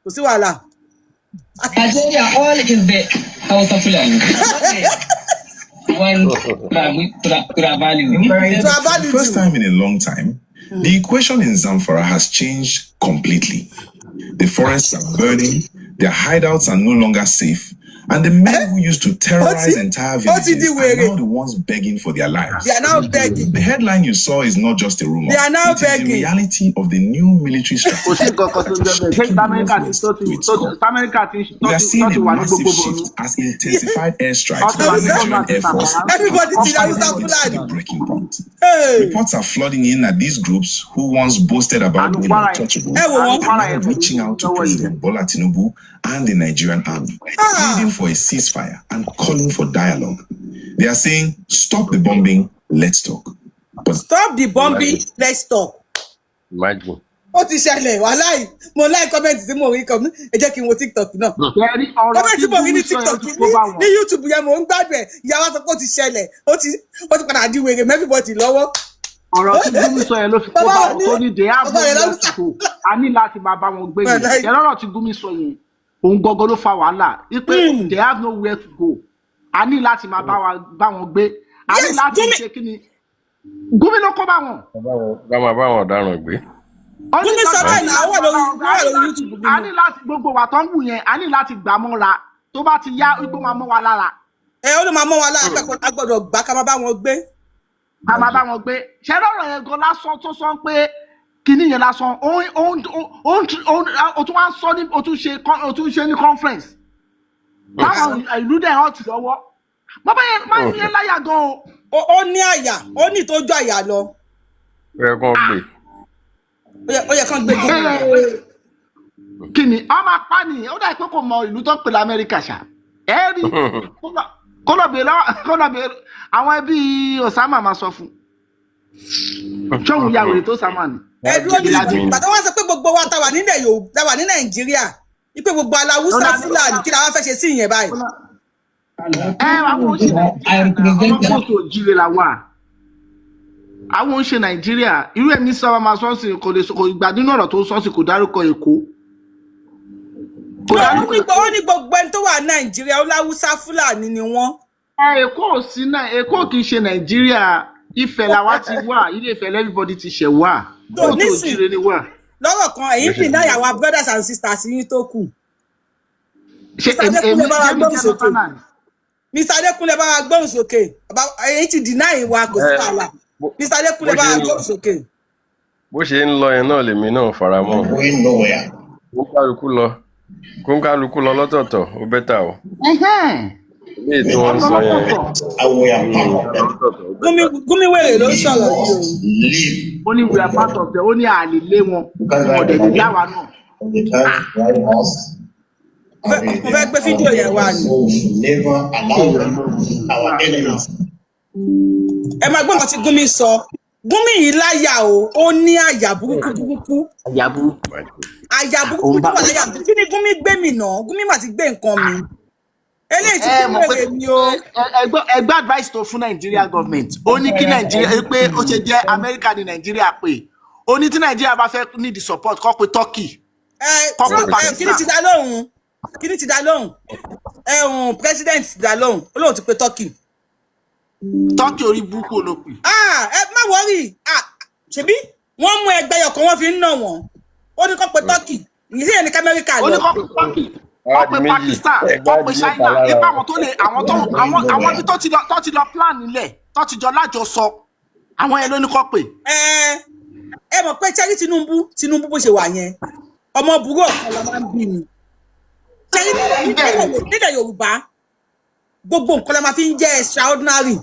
kò sí wàhálà. Nigeria all is the Hausa Fulani, not the one tribalism. For the first Tribalism. time in a long time, the equation in Zamfara has changed completely. The forests are burning, their hideouts are no longer safe, and the men who used to terrorize entire Ó ti di villages are wèrè. now the ones begging for their lives. They are now begging. The headline you saw is not just a rumor. They are now It is the begging. reality of the new military Kò sí strategy nǹkan kan tó ń jẹ bẹ́ẹ̀. Ṣé Amẹ́ríkà ti tó ti tó ti Amẹ́ríkà ti We tó are ti seeing tó ti a wà ní massive gbogbo Borno? shift as intensified airstrikes Wọ́n ti by wà the ní Borno Nigerian àti Air Force Zamfara. Everybody ti di have Hausa finally Fulani. to the breaking point. Hey. Reports are flooding in that these groups, who once boasted about Àánú being Kwara yẹn untouchable, Ẹ wò àánú wọ́n. are Kwara now yẹn kò ní reaching out to lọ́wọ́ yìí. President Bola Tinubu and the Nigerian army, Ah. pleading for a ceasefire and calling for dialogue. They are saying, "Stop the bombing, let's talk." But Stop the bombing, Imagine. let's talk. Imagine. Ó ti ṣẹlẹ̀. Wàláì, mo láì comment tí mo rí kọ́, ẹ jẹ́ kí n wo TikTok náà. Ṣé rí ọ̀rọ̀ Comment tí tí mo rí Gumi ní sọ yẹn, ó TikTok ti ní kó bá wọn. ní YouTube yẹn, mo ń gbádùn ẹ̀. Ìyá wa sọ pé ó ti ṣẹlẹ̀, ó ti padà di wèrè mọ́ everybody lọ́wọ́. Ọ̀rọ̀ tí Gumi sọ yẹn ló fi kó Bàbá bá wa wọn ní tó ní they have bàbá rẹ̀ nowhere lálùsà. to go. A ní láti máa bá wọn gbé yẹn. Wàláì. Ṣé lọ́rọ̀ tí Gumi sọ yẹn, òun gangan ló fa wàhálà, wípé they have nowhere to go. A ní láti máa bá wa bá wọn gbé. A ní Yes, láti Gumi. ṣe kí ni? Gumi ló kó bá wọn. Bá máa bá àwọn ọ̀daràn gbé. Ó ní Gumi sọ láti bẹ́ẹ̀ náà, ó wà bá lórí wọn ó gbé. A wà ní lórí láti YouTube a Gumi. ní láti gbogbo wa tó ń wù yẹn, a ní láti gbà mọ́ra. Tó bá ti yá, wípé máa mọ́ wa lára. Ẹ ó ló máa mọ́ wa lára pé a gbọ́dọ̀ gbà ká máa bá wọn gbé. Ká máa bá wọn gbé. Ṣé lọ́rọ̀ yẹn gan lásán tó sọ pé kinní yẹn lásán, ó ń ó ń ó ń ó tún wá ń sọ ní ó tún ṣe ní conference táwọn ìlú dẹ̀ hàn tì lọ́wọ́. Bàbá yẹn máa ń yẹn láyà gan o. Ó ní àyà, ó ní ìtọ́jú àyà lọ. Ó yẹ kán gbé. Ó yẹ kán gbé Gumi. Kí ni ọ máa pa ni? Ó dà pé kò mọ ìlú tó ń pè lamẹ́ríkà ṣá. Ẹ rí kó lọ bèèrè lọ́wọ́, kó lọ bèèrè àwọn ẹbí Osama, máa sọ fún ṣóun ya wèrè tó Osama ni. Ẹ dúró ní Ìlàjì. ìgbà tó wá sọ pé gbogbo wa ta wà nílẹ̀ Yorùbá, ta wà ní Nàìjíríà, wípé gbogbo aláwùsá Fúlàní, kí la wá fẹ́ ṣe sí ìyẹn báyìí? Ẹ àwọn oṣù I Nàìjíríà represent ọmọ kóòtù òjìrè là wà. Àwọn oṣù Nàìjíríà, irú ẹ̀mí sábà máa sọ́ọ̀sì kò lè kò ìgbà nínú ọ̀rọ̀ tó sọ́ọ̀sì, kò dárúkọ Èkó, kò No, ó dárúkọ ní Èkó. ó ní gbogbo ẹni tó wà Nàìjíríà, ó láwùsá Fúlàní ni wọ́n. Ẹ Èkó ò sí náà, Èkó kì í ṣe Nàìjíríà. Ifẹ̀ làwa ti wà, Ilé Ifẹ̀ everybody ti ṣẹ̀ wà. So Kóòtù nísìn òjìrè ni wà. lọ́rọ̀ kan, ẹ̀yin fi náà àwọn brothers and sisters yín tó kù. Ṣé Mr. èmi Adékúnlé, èmi bá wa ṣé mi gbóhùn jẹ́ sókè. northerner ni? Mr. Adékúnlé, bá wa gbóhùn sókè. Bàbá, ẹ̀yin ti deny wa, kò sí Ẹ wàhálà. Mr. bó Adékúnlé, bá ṣe wa ń lọ gbóhùn sókè. Bó ṣe ń lọ yẹn náà lèmi náà fara mọ́. Going nowhere. Kó kálukú lọ, kó kálukú lọ lọ́tọ̀ọ̀tọ̀, ó better o. Eléyìí tí wọ́n ń sọ yẹn And we are part of them. lọ́tọ̀ọ̀tọ̀, ó Gumi better. Gumi wèrè ló ń We sọ̀rọ̀ yìí o. must leave. Ó ní we are part of them, ó ní àlè lé wọn, You can't wọn ò write dẹ̀ lè money. dá wa náà. They can't write us. Mo fẹ́ gbé fídíò yẹn wá ni. So we should never allow them, our enemies. Ẹ máa gbọ́ nǹkan tí Gumi sọ. Gumi yìí láyà o, ó ní àyà burúkú burúkú. Àyà burúkú. Àyà burúkú Òun tó bá wà láyà. Kí ni Gumi gbé mi nà? Gumi mà ti gbé nǹkan mi. Eléyìí ti Ẹ kún mọ̀ pé wèrè mi o. Ẹgbẹ́ advice tó fún Nàìjíríà government, ó ní kí Nàìjíríà pé ó ṣe jẹ́ Amẹ́ríkà ní Nàìjíríà pé ó ní tí Nàìjíríà bá fẹ́ need the support, kó pe Turkey. Ẹ Kọ́ pé Trump ẹ kíní Pakistan. ti dá lóhùn, kíní ti dá lóhùn, ẹhùn president ti dá lóhùn, ó lóun ti pe Turkey. Turkey orí burúkú olópì. Ah, ẹ má worry. Ah, ṣebí wọ́n mú ẹgbẹ́ ọkàn wọn fi ń nà wọ́n, ó ní kó pe Turkey, ìyẹn sì yẹn ní k'Amẹ́ríkà Ó ní lọ. kọ́ pé Turkey, kọ́ Wá pé di méjì, Pakistan, ẹgbẹ́ kọ́ pé di mẹ́ta China. lára Ipa wọn. àwọn tó lè àwọn ibi tó ti lọ plan nílẹ̀ tó ti jọ lájọsọ, àwọn yẹn ló ní kọ́ pé. Ẹ mọ̀ pé Cherry Tinubu, Tinubu bó ṣe wà yẹn, ọmọ burú ọ̀kan la máa ń bí ni Cherry. Bẹ́ẹ̀ ni. Nílẹ̀ Yorùbá, gbogbo nǹkan la máa fi ń jẹ́ extraordinary.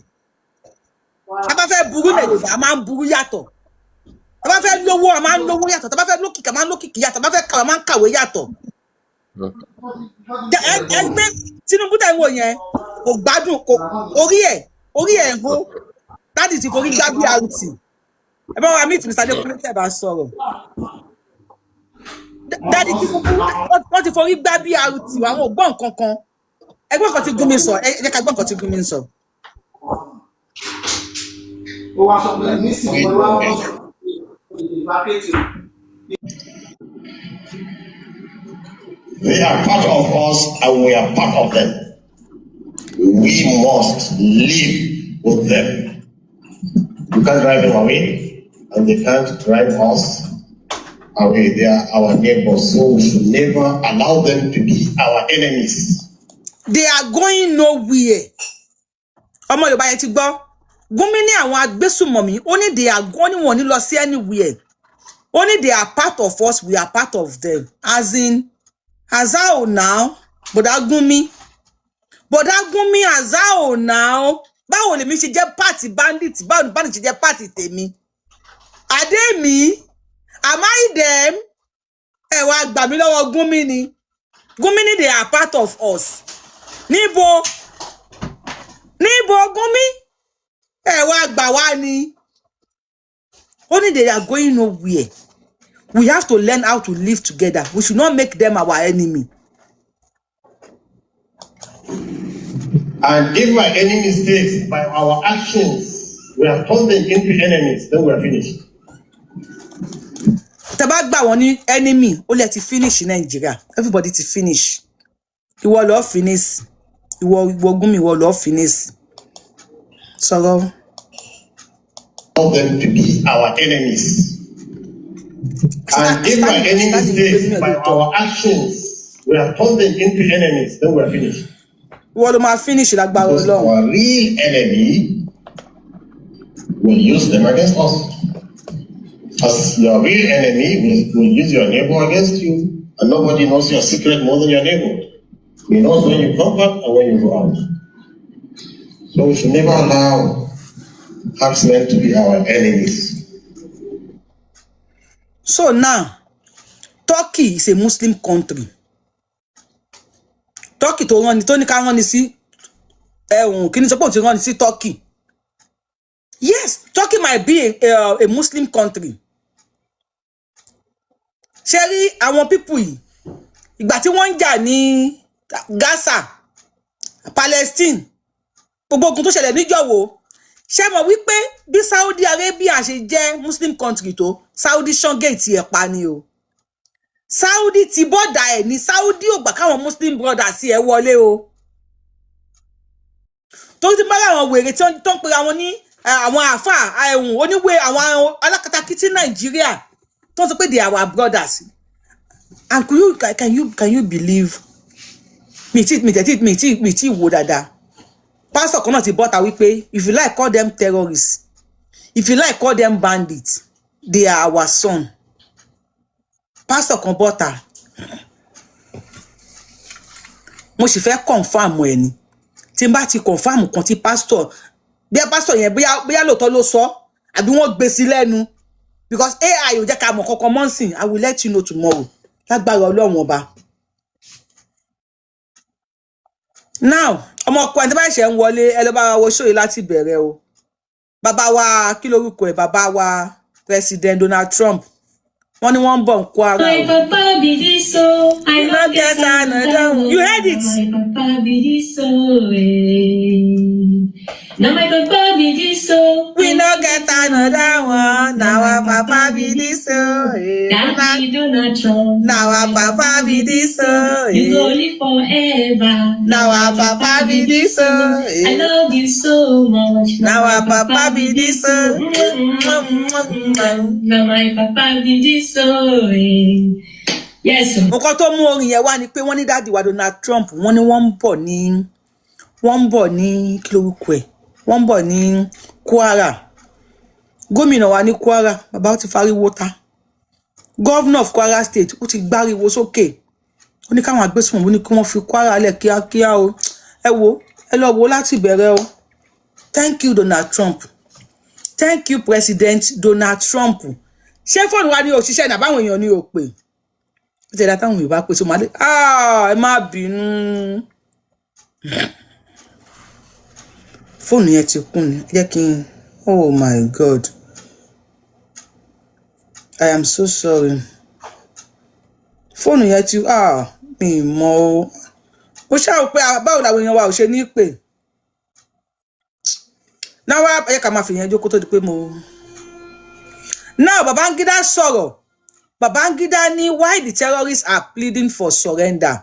A bá fẹ́ burú nílẹ̀ Yorùbá, a máa ń burú yàtọ̀. A bá fẹ́ lówó, a máa ń lówó yàtọ̀. A bá fẹ́ lókìkí, a máa ń lókìkí yàtọ̀. A bá fẹ́ kàwé, a máa ń kàwé yàtọ̀. Ẹ gbé Tinubu tẹ̀ ń wò yẹn, kò gbádùn, kò orí ẹ̀ ń hó. Daddy ti forí gbá BRT. Ẹ bá wa meet Mr. Adekunle tẹ̀ bá sọ̀rọ̀. Daddy Tinubu, wọ́n ti forí gbá BRT, àwọn ò gbọ́ nǹkan kan. Ẹgbẹ́ kan ti gún mi sọ, ẹ jẹ́ ká gbọ́ nǹkan tí gún mi sọ. Ó wá sọ pé nísìnyí wọ́n wá wọ́n sọ pé They are part of us and we are part of them. We must live with them. You can't drive them away, and they can't drive us away. They are our neighbors, so we should never allow them to be our enemies. They are going nowhere. Ọmọ Yorùbá yẹn ti gbọ́ Gúnmi ní àwọn agbésùmọ̀mí, ó ní they are going, wọn ò ní lọ sí anywhere. Ó ní they are part of us, we are part of them. As in, azao now, bọ̀dá Gúnmi, bọ̀dá Gúnmi, azao now. Báwo lèmi ṣe jẹ́ part bandit? Báwo ni bandit ṣe jẹ́ part tèmi? Àdé mi, am I them? Ẹ wá gbà mí lọ́wọ́ Gúnmi ni. Gúnmi ní they are part of us. Níbo níbo, Gúnmi? Ẹ wá gbà wá ni. Ó ní they are going nowhere. We have to learn how to live together. We should not make them our enemy. And if by any mistakes, by our actions, we have turned them into enemies, then we are finished. Tẹ́ bá gbà wọ́n ní enemy, ó lẹ ti finish. Nàìjíríà, everybody ti finish. Ìwọ lọ finish, ìwọ Gúnmi, ìwọ lọ finish. Sọ̀rọ̀. Allow them to be our enemies. And if by any mistakes, by our actions, we have turned them into enemies, then we are finished. Ìwọ ló máa finish lágbára Because Ọlọ́run. our real enemy will use them against us. As your real enemy will use your neighbor against you, and nobody knows your secret more than your neighbor. He knows when you come back and when you go out. So we should never allow herdsmen to be our enemies. So now, Turkey is a Muslim country. Turkey tó rán ni, tó ní ká rán ni sí ẹ̀hún, kí ni sọ pé òun ti rán ni sí Turkey. Yes, Turkey might be a Muslim country. Ṣé rí àwọn people yìí, ìgbà tí wọ́n ń jà ní Gaza, Palestine, gbogbo ogun tó ṣẹlẹ̀ níjọ̀wọ́, ṣé mọ̀ wípé bí Saudi Arabia ṣe jẹ́ Muslim country tó, Saudi ṣán gate ẹ̀ pa ni o. Saudi ti border ẹ̀ ní Saudi ò gbà káwọn Muslim Brothers ẹ̀ wọlé o, torí tí bá láwọn wèrè tí wọ́n tó ń pera wọn ní àwọn àáfàá ẹ̀hún oníwèé, àwọn alákatakítí Nàìjíríà tó ń sọ pé they are our brothers. And can you can you can you believe mi tí wo dáadáa, pásítọ̀ kan náà ti bọ́ta wípé if you like, call them terrorists, if you like, call them bandits, they are our son. Pásítọ̀ kan bọ́ta. Mo sì fẹ́ confirm ẹ̀ ni. Tí n bá ti confirm kan tí pásítọ̀, bí pásítọ̀ yẹn, bóyá lóòótọ́ ló sọ àbí wọ́n gbé sí lẹ́nu, because AI ò jẹ́ ká mọ̀ kankan mọ́ sìn. I will let you know tomorrow lágbára Ọlọ́run Ọba. Now, ọmọ ọkọ ẹni tó bá ṣẹ̀ ń wọlé, ẹ lọ bá wa wo show yìí láti bẹ̀rẹ̀ o. Bàbá wa, kí lorúkọ ẹ̀, bàbá wa President Donald Trump, wọ́n ní wọ́n ń bọ̀ ń Kwara My o. papa be this so, I You no no get get another another one. You one. heard it. My papa be this so, eh. Now my papa be this so, We I no no get get another another one. one. Na Now our my papa papa be this o. Eh. Daddy Donald Trump. Na our papa be this o. You go Eh. live forever. Na our papa be this o. I Eh. love you so much. Na our papa be this o. Na my papa be this o. Eh. Yes. Nǹkan tó mú orin yẹn wá ni pé wọ́n ní daddy wa Donald Trump, wọ́n ní wọ́n ń bọ̀ ní, wọ́n ń bọ̀ ní, kí lorúkọ ẹ̀, wọ́n ń bọ̀ ní Kwara. Gómìnà wa ní Kwara, bàbá, ó ti fariwo ta. Governor of Kwara State, ó ti gbáriwo sókè. Ó ní káwọn agbésùnmọ̀, ó ní kí wọ́n fi Kwara lẹ̀ kíákíá o. Ẹ wo, ẹ lọ wo láti ìbẹ̀rẹ̀ o. Thank you, Donald Trump. Thank you, President Donald Trump. Ṣé fóònù wa ní òṣìṣẹ́ ní àbáwọn èèyàn ní òpè? Ó ti ẹ̀dá táwọn Yorùbá pè tó máa lé. Ah, ẹ má bínú, fóònù yẹn ti kún ni. Ẹ jẹ́ kí n, oh my God, I am so sorry. Fóònù yẹn ti, ah, mi ì mọ̀ o. Mo ṣáà rò pé, ah, báwo làwọn èèyàn wa ò ṣe ní pè náà wá. Ẹ jẹ́ ká máa fìyẹn jókòó tó di pé mo now. Babangida sọ̀rọ̀. Babangida ní why the terrorists are pleading for surrender,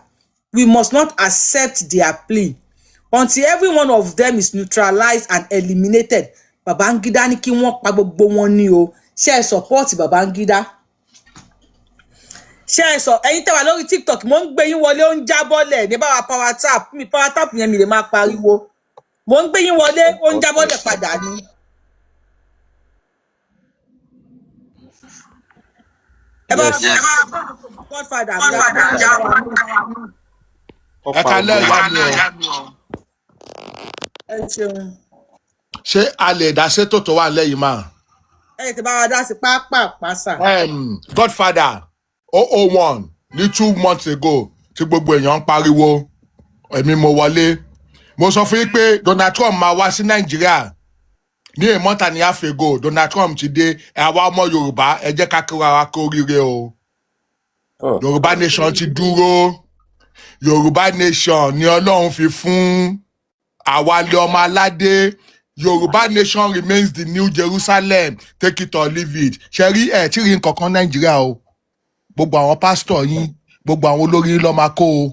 we must not accept their plea until every one of them is neutralized and eliminated. Babangida ní kí wọ́n pa gbogbo wọn ní o. Ṣé ẹ support Babangida? Ṣé ẹ sọ? Ẹ̀yin tẹ́ wà lórí TikTok, mo ń gbé yín wọlé, ó ń jábọ́lẹ̀ ní báwa. Power tap mi, power tap yẹn, mi lè máa pariwo. Mo ń gbé yín wọlé, ó ń jábọ́lẹ̀ padà ni. Ẹ bá Yes. Godfather mi. Ó Ẹ pa kalẹ́, gbogbo ìyá mi o. Ẹ ṣeun. Ṣé a lè dá sétò tó wà lẹ́yìn máa? Ẹ ti bá wa dá sí pápá sà. Godfather 001 ní 2 months ago tí gbogbo èèyàn ń pariwo, èmi mo wọlé, mo sọ fún yín pé Donald Trump máa wá sí Nàìjíríà ní a month and a half ago. Donald Trump ti dé. Àwa ọmọ Yorùbá, ẹ jẹ́ ká kíra wa kú oríire o. Yorùbá nation ti dúró. Yorùbá nation ni Ọlọ́run fi fún àwa lé ọmọ aládé. Yorùbá nation remains the new Jerusalem, take it or leave it. Ṣe rí ẹ tí rí nǹkan kan Nàìjíríà o. Gbogbo àwọn pásítọ̀ yín, gbogbo àwọn olórí yín ló máa kó o.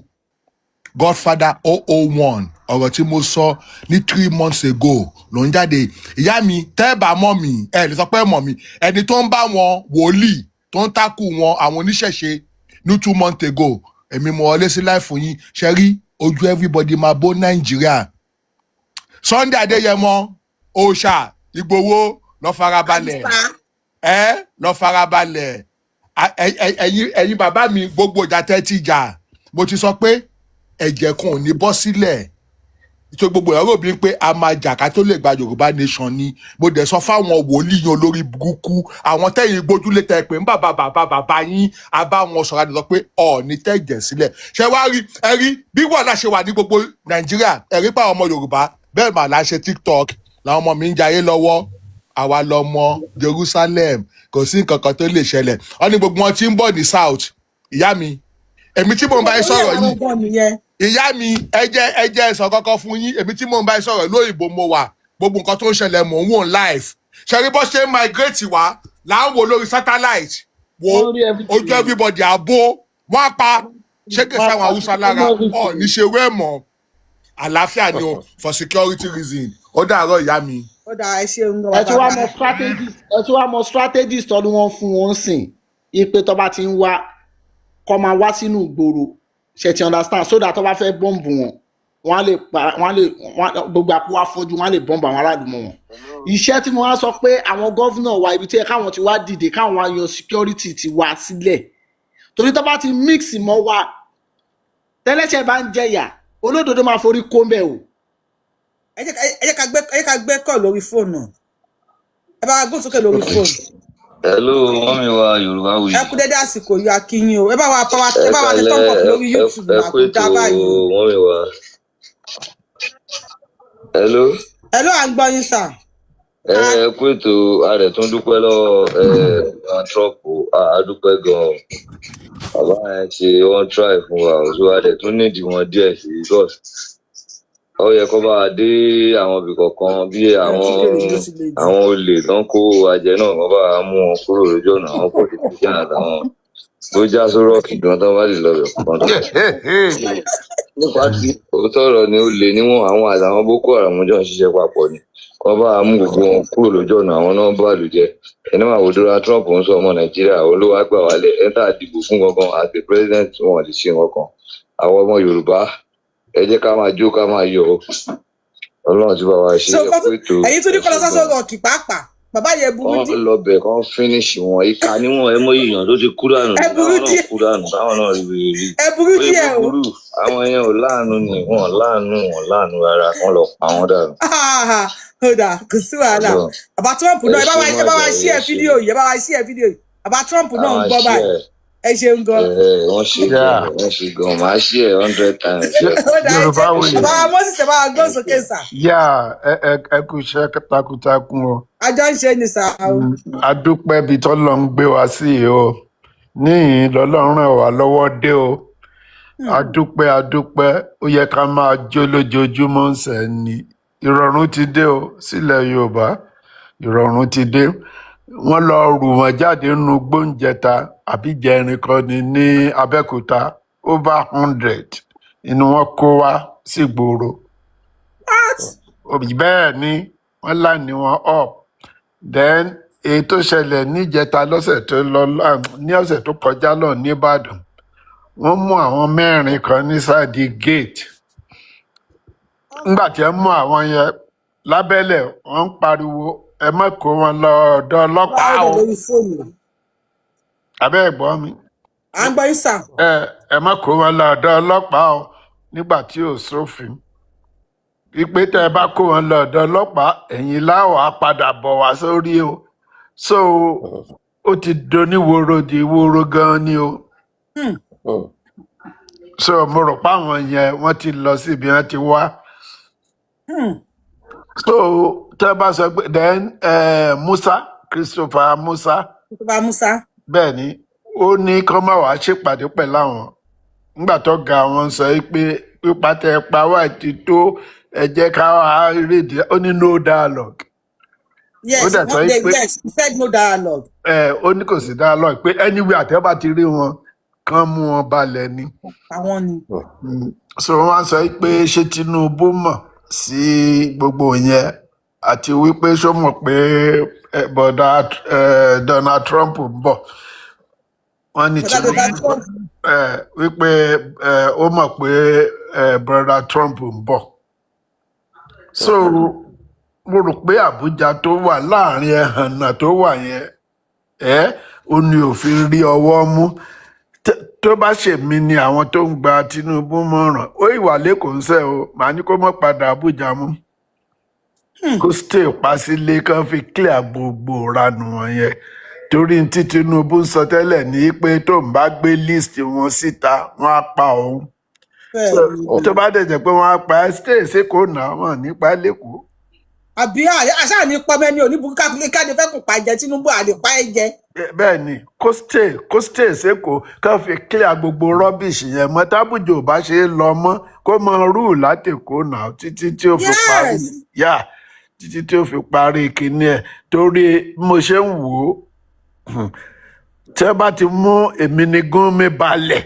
Godfather 001, ọ̀rọ̀ tí mo sọ ní 3 months ago ló ń jáde. Ìyá mi, tẹ́ ẹ bá mọ̀ mí, ẹ lè sọ pé ẹ mọ̀ mí. Ẹni tó ń bá wọn wòlíì, tó ń tákù wọn, àwọn oníṣẹ̀ṣe ní 2 months ago, èmi mo wọlé sí live yín. Ṣe rí ojú everybody máa bó Nàìjíríà. Sunday Adéyẹmọ, òòṣà Ìgbòho, lọ farabalẹ̀. Ẹ lọ farabalẹ̀. Ẹ̀yin bàbá mi, gbogbo ìjà tẹ́ ti jà, mo ti sọ pé ẹ̀jẹ̀ kan ò ní bọ́ sílẹ̀ tó gbogbo ẹ̀rọ bí pé a máa jà ká tó lè gba Yorùbá nation ni. Mo dẹ̀ sọ fáwọn wòlíì yín olórí burúkú, àwọn tẹ́yìn gbójúlé tẹ́ pé ń bàbá bàbá bàbá yín, a bá wọn sọ̀rọ̀, àti sọ pé ọ̀ọ́ni tẹ̀jẹ̀ sílẹ̀. Ṣé wàá rí, ẹ rí bí wàhálà ṣe wà ní gbogbo Nàìjíríà, ẹ rí pa àwọn ọmọ Yorùbá bẹ́ẹ̀ mà là ń ṣe TikTok làwọn ọmọ mi ń jayé lọ́wọ́. Àwa lọmọ Jerusalem, kò sí nǹkan kan tó lè ṣẹlẹ̀. Wọ́n ní gbogbo wọn tí ń bọ̀ ní south. Ìyá mi, èmi tí mò ń bá yín sọ̀rọ̀ yìí, Gangan nìyẹn. Ìyá mi, ẹ jẹ́ sọ kọ́kọ́ fún yín. Èmi tí mò ń bá yín sọ̀rọ̀, lóyìnbó mo wà. Gbogbo nǹkan tó ń ṣẹlẹ̀, mò ń wò live. Ṣe rí bó ṣe ń migrate wá là ń wò lórí satellite wo. Wọ́n rí everything. Ojú everybody àbó wọ́n á pa ṣége Wọ́n á sáwọn pa Haúsá lára. everything. Ọ̀ ní ṣe wẹ́ mọ́ àlàáfíà ni o, for security reason. Ó dàárọ̀, ìyá mi. Ó dáa, ẹ ṣeun gan. Ẹ tún wá Bàbá. mọ strategies, ẹ tún wá mọ strategies tó ní wọ́n fún wọn sìn ipe tó bá ti ń wá kọ́ máa wá sínú ìgboro. Ṣe ti understand? So that tó bá fẹ́ bọ́ǹbù wọn, wọ́n á lè pa, wọ́n á lè gbogbo àpò wa fojú, wọ́n á lè bọ́ǹbù àwọn aráàlú mọ́ wọn. Iṣẹ́ tí mo wá sọ pé àwọn governor wa, ibi tí ẹ káwọn ti wá dìde, káwọn wá yan security ti wá sílẹ̀, torí tó bá ti mix mọ́ wa, tẹ́lẹ̀ṣẹ̀ bá ń jẹyà, olódodo máa forí kó mbẹ́ o. Ẹ jẹ́ ká gbé kọ́ lórí fóònù. Ẹ bá wa gbóhùn sókè lórí fóònù. Hello, mummy wa Yorùbá Wuyì. Ẹ kú dédé àsìkò yìí, akínyìn o. Ẹ bá wa power, Ẹ ẹ bá wa tẹ kalẹ́ thumb up lórí YouTube. Ẹ Mà kú kó dá ètò, báyìí o. mummy wa. Hello. Ẹ ló à ń gbọ́ yín sà. Ẹ kú ètò. A rẹ̀ tún dúpẹ́ lọ́wọ́ ẹ Trump o. A dúpẹ́ gan-an. Bàbá yẹn ṣe wọ́n try fún wa o, so a dẹ̀ tún nídìí wọn díẹ̀ sí i because Ó yẹ kó bá wa dé àwọn ibì kọ̀ọ̀kan bí àwọn àwọn olè tó ń kó ajẹ náà, kó bá wa mú wọn kúrò lójú ọ̀nà, àwọn politician àtàwọn tó já sórọ́ọ̀kì gan tó bá lè lọ bẹ̀ kàn tó. Nípa tí òótọ́ ọ̀rọ̀ ni, olè níwọ̀n, àwọn àtàwọn Boko Haram jọ ń ṣiṣẹ́ papọ̀ ni. Kó bá wa mú gbogbo wọn kúrò lójú ọ̀nà, àwọn náà bá lù jẹ. Ẹni máa wò Donald Trump ń sọ ọmọ Nàìjíríà olówó àgbà wálẹ̀, ẹni tá a dìbò fún gangan àti president wọn lè ṣe nǹkan. Àwọn ọmọ Yorùbá, ẹ jẹ́ ká máa jó, ká máa yọ̀ ọ́. Ọlọ́run tí bá wa ṣe So ẹ kú ètò. ẹ̀yin tún ní Ẹ kọ́ lọ ṣe sásọ gan. rọ̀ọ̀kì pàápàá, bàbá yẹn burú Kán díẹ̀. lọ bẹ̀, kán finish wọn. Ìka níwọ̀n, ẹ mọ èèyàn tó ti kú dànù Ẹ burú káwọn náà díẹ̀. kú dànù, káwọn náà rí wèrè rí. Ẹ burú Ó yẹ díẹ̀ kó o. burú. Àwọn yẹn ò láàánú ni, wọn ò láàánú, wọn ò láàánú rárá, kán lọ pa wọn dànù. Ah, ó dà, kò sí wàhálà. Ọlọ́run Bàbá Trump ẹ náà, ẹ bá ṣe wa, má ẹ bá wa jàre, ṣí ẹ ẹ ṣe. fídíò yìí, ẹ bá wa ṣí ẹ fídíò yìí. Bàbá Trump A náà ń máa gbọ́ ṣí báyìí. ẹ. Ẹ ṣeun gan. Ẹ wọ́n ṣe gan, Yeah. wọ́n ṣe gan, màá ṣí ẹ 100 times. Ó dà, ẹ Yorùbá ṣe. wòye. Bàbá wa Moses, ẹ bá wa gbọ́n sókè sà. Yà, ẹ kú iṣẹ́ takuntakun o. Àjọ ń ṣe ni sà o. A dúpẹ́ ibi tọ́lọ́ ń gbé wa sí yìí o. Níyìn lọ́lọ́run ràn wá lọ́wọ́ dé o. A dúpẹ́, a dúpẹ́. Ó yẹ ká máa jó lójoojúmọ́ ń sẹ́ ni. Ìrọ̀rùn ti dé o sílẹ̀ Yorùbá. Ìrọ̀rùn ti dé. Wọ́n lọ rù wọ́n jáde nínú gbóúnjẹta àbí jẹrin kan ní ní Abẹ́òkúta, over 100 inú wọn kó wá sígboro. What? Bẹ́ẹ̀ ni wọ́n line wọn up. Then èyí tó ṣẹlẹ̀ níjẹta, lọ́sẹ̀ tó lọ, ní ọ̀sẹ̀ tó kọjá lọ nìbàdàn, wọ́n mú àwọn mẹ́rin kan ní side gate. Nígbà tí wọ́n mú àwọn yẹn lábẹ́lẹ̀, wọ́n ń pariwo, "Ẹ má kó wọn lọ ọ̀dọ̀ ọlọ́pàá Báwo o." lórí fóònù? Abẹ́ ẹ̀gbọ́n mi. À ń gbọ́ yín sà. Ẹ má kó wọn lọ ọ̀dọ̀ ọlọ́pàá o, nígbà tí ò sófin wípé tẹ́ ẹ bá kó wọn lọ ọ̀dọ̀ ọlọ́pàá, ẹ̀yìn láwọ̀ á padà bọ̀ wá sórí o. So ó ti doníworo di woro gan ni o. So mo rò pé àwọn yẹn wọ́n ti lọ síbi wọ́n ti wá. So tẹ́ ẹ bá sọ pé then Musa, Christopher Musa. Bàbá Musa. Bẹ́ẹ̀ ni, ó ní kán má wàá ṣèpàdé pẹ̀lú àwọn nígbà tó ga wọn sọ yìí pé pípa tẹ ẹ pa wá ti tó, ẹ jẹ́ ká wá rídìí. Ó ní no dialogue. Ó Yes. dẹ̀ sọ Wọ́n yìí they pé yes, he said no dialogue. Ẹ ó ní kò sí dialogue, pé anywhere àtẹ́bà ti rí wọn, kán mú wọn balẹ̀ ni. Àwọn ni. So wọ́n á sọ yìí pé ṣé Tinubu mọ̀ sí gbogbo yẹn, àti wípé ṣó mọ̀ pé bọ̀dà Donald Trump ń bọ̀. Wọ́n ní Bọ̀dá Tinubu Donald Trump. wípé ó mọ̀ pé brother Trump ń bọ̀. So mo rò pé Àbújá tó wà láàrin ẹhànnà tó wà yẹn, ó ní òfin rí ọwọ́ mú. Tó bá ṣèmi ni àwọn tó ń gba Tinubu mọ̀ràn, ó ìwà lẹ́kọ̀ọ́ ń sẹ́ o, màá ní kó mọ́ padà Àbújá mú, kó stay pa sílé, kán fi clear gbogbo ìranù wọn yẹn, torí tí Tinubu ń sọ tẹ́lẹ̀ ní pé tó ń bá gbé list wọn síta, wọn á pa òun. So Bẹ́ẹ̀ ni. tó bá dẹ̀ jẹ́ pé wọ́n á pa ẹ́, stay sékòó náà, wọn nípa lẹ́kọ̀ọ́. Àbí àṣà ní pọmọ ẹni oníburúkú káde fẹ́ kò pa jẹ Tinubu àlè pa ẹ jẹ. Bẹ́ẹ̀ ni, kó stay sékòó, kán fi clear gbogbo rubbish yẹn mọ́. Tábùjọ ò bá ṣe é lọ mọ́, kó mọ rúù látẹ̀kọ́ náà títí tí ó fi parí. Yá, títí tí ó fi parí kinní ẹ̀, torí bí mo ṣe ń wò ó, tí wọ́n bá ti mú èmi ní Gúnmi balẹ̀,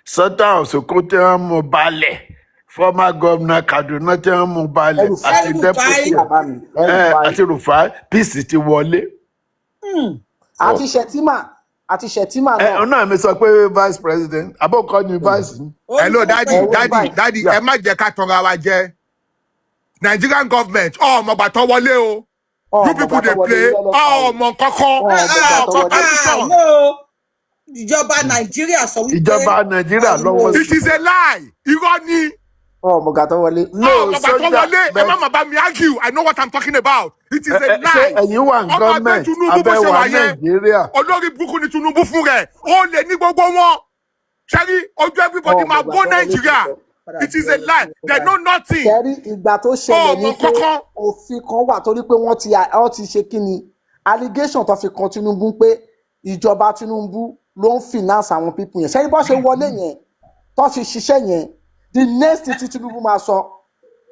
Sultan of Sokoto tí wọ́n mú balẹ̀, former governor Kaduna tí wọ́n mú balẹ̀, àti El-Rufai. deputy Bàbá mi, El-Rufai. Àti Rufai, peace ti wọlé. Àti Shettima, àti Shettima Ẹ náà. ọ̀nà mi sọ pé vice president abókọ́ ni vice ni. Hello daddy. Ẹ Daddy, vice. Daddy, ẹ má jẹ́ ká tanra wa jẹ. Nigerian government ọmọgbà tó wọlé o. You people dey play. Ọmọ kankan ọmọ corruption. No, ìjọba Nàìjíríà sọ wípé Ìjọba Nàìjíríà lọ́wọ́ sí. It is a lie, irọ́ ni. Ọmọgbà tó wọlé. No. Ọmọgbà tó Sójà wọlé, ẹ má má bá mi argue. I know what I'm talking about. It is a Ṣé lie. ẹ̀yin wà ní Ọmọ ẹgbẹ́ gọ́ọ̀mẹ̀ntì Tinubu bó ṣe abẹ́wà wà yẹn, Nàìjíríà? olórí burúkú ni Tinubu fún rẹ̀, ó lè ní gbogbo wọn ṣẹ́rí ojú everybody máa bó Nàìjíríà. It is a lie, they know nothing. Kẹrí ìgbà tó ṣẹlẹ̀ Ọmọ ní pé kankan. òfin kan wà, torí pé wọ́n ti ṣe kí ni allegation tó fi kan Tinubu pé ìjọba Tinubu ló ń finance àwọn people yẹn. Ṣẹ́rí bó ṣe wọlé yẹn, tó ṣe ṣiṣẹ́ yẹn, the next thing tí Tinubu máa sọ,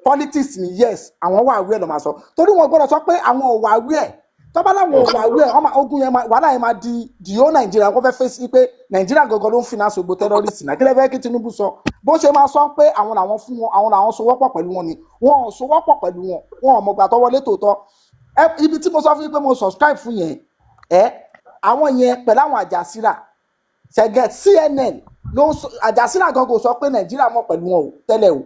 Politics ni, yes, àwọn wà aware ló máa sọ, torí wọn gbọ́dọ̀ sọ pé àwọn ò wà aware. Tọ́ba láwọn ò wà aware, wọ́n ogun yẹn wàhálà yẹn máa di the whole Nàìjíríà. Wọ́n fẹ́ fèsì pé Nàìjíríà gangan ló ń finance gbogbo terrorist náà. Kí lẹ fẹ́ kí Tinubu sọ? Bó ṣe máa sọ pé àwọn làwọn fún wọn, àwọn làwọn sowọ́pọ̀ pẹ̀lú wọn ni, wọn ò sowọ́pọ̀ pẹ̀lú wọn, wọn ò mọ̀gbà tó wọlé tòótọ́. Ẹ ibi tí mo sọ fún yín pé mo subscribe fún yẹn, ẹ àwọn yẹn pẹ̀lú àwọn Àjàsíra ṣẹgẹ CNN ló ń sọ. Àjàsíra gan kò sọ pé Nàìjíríà mọ̀ pẹ̀lú wọn o tẹ́lẹ̀ o.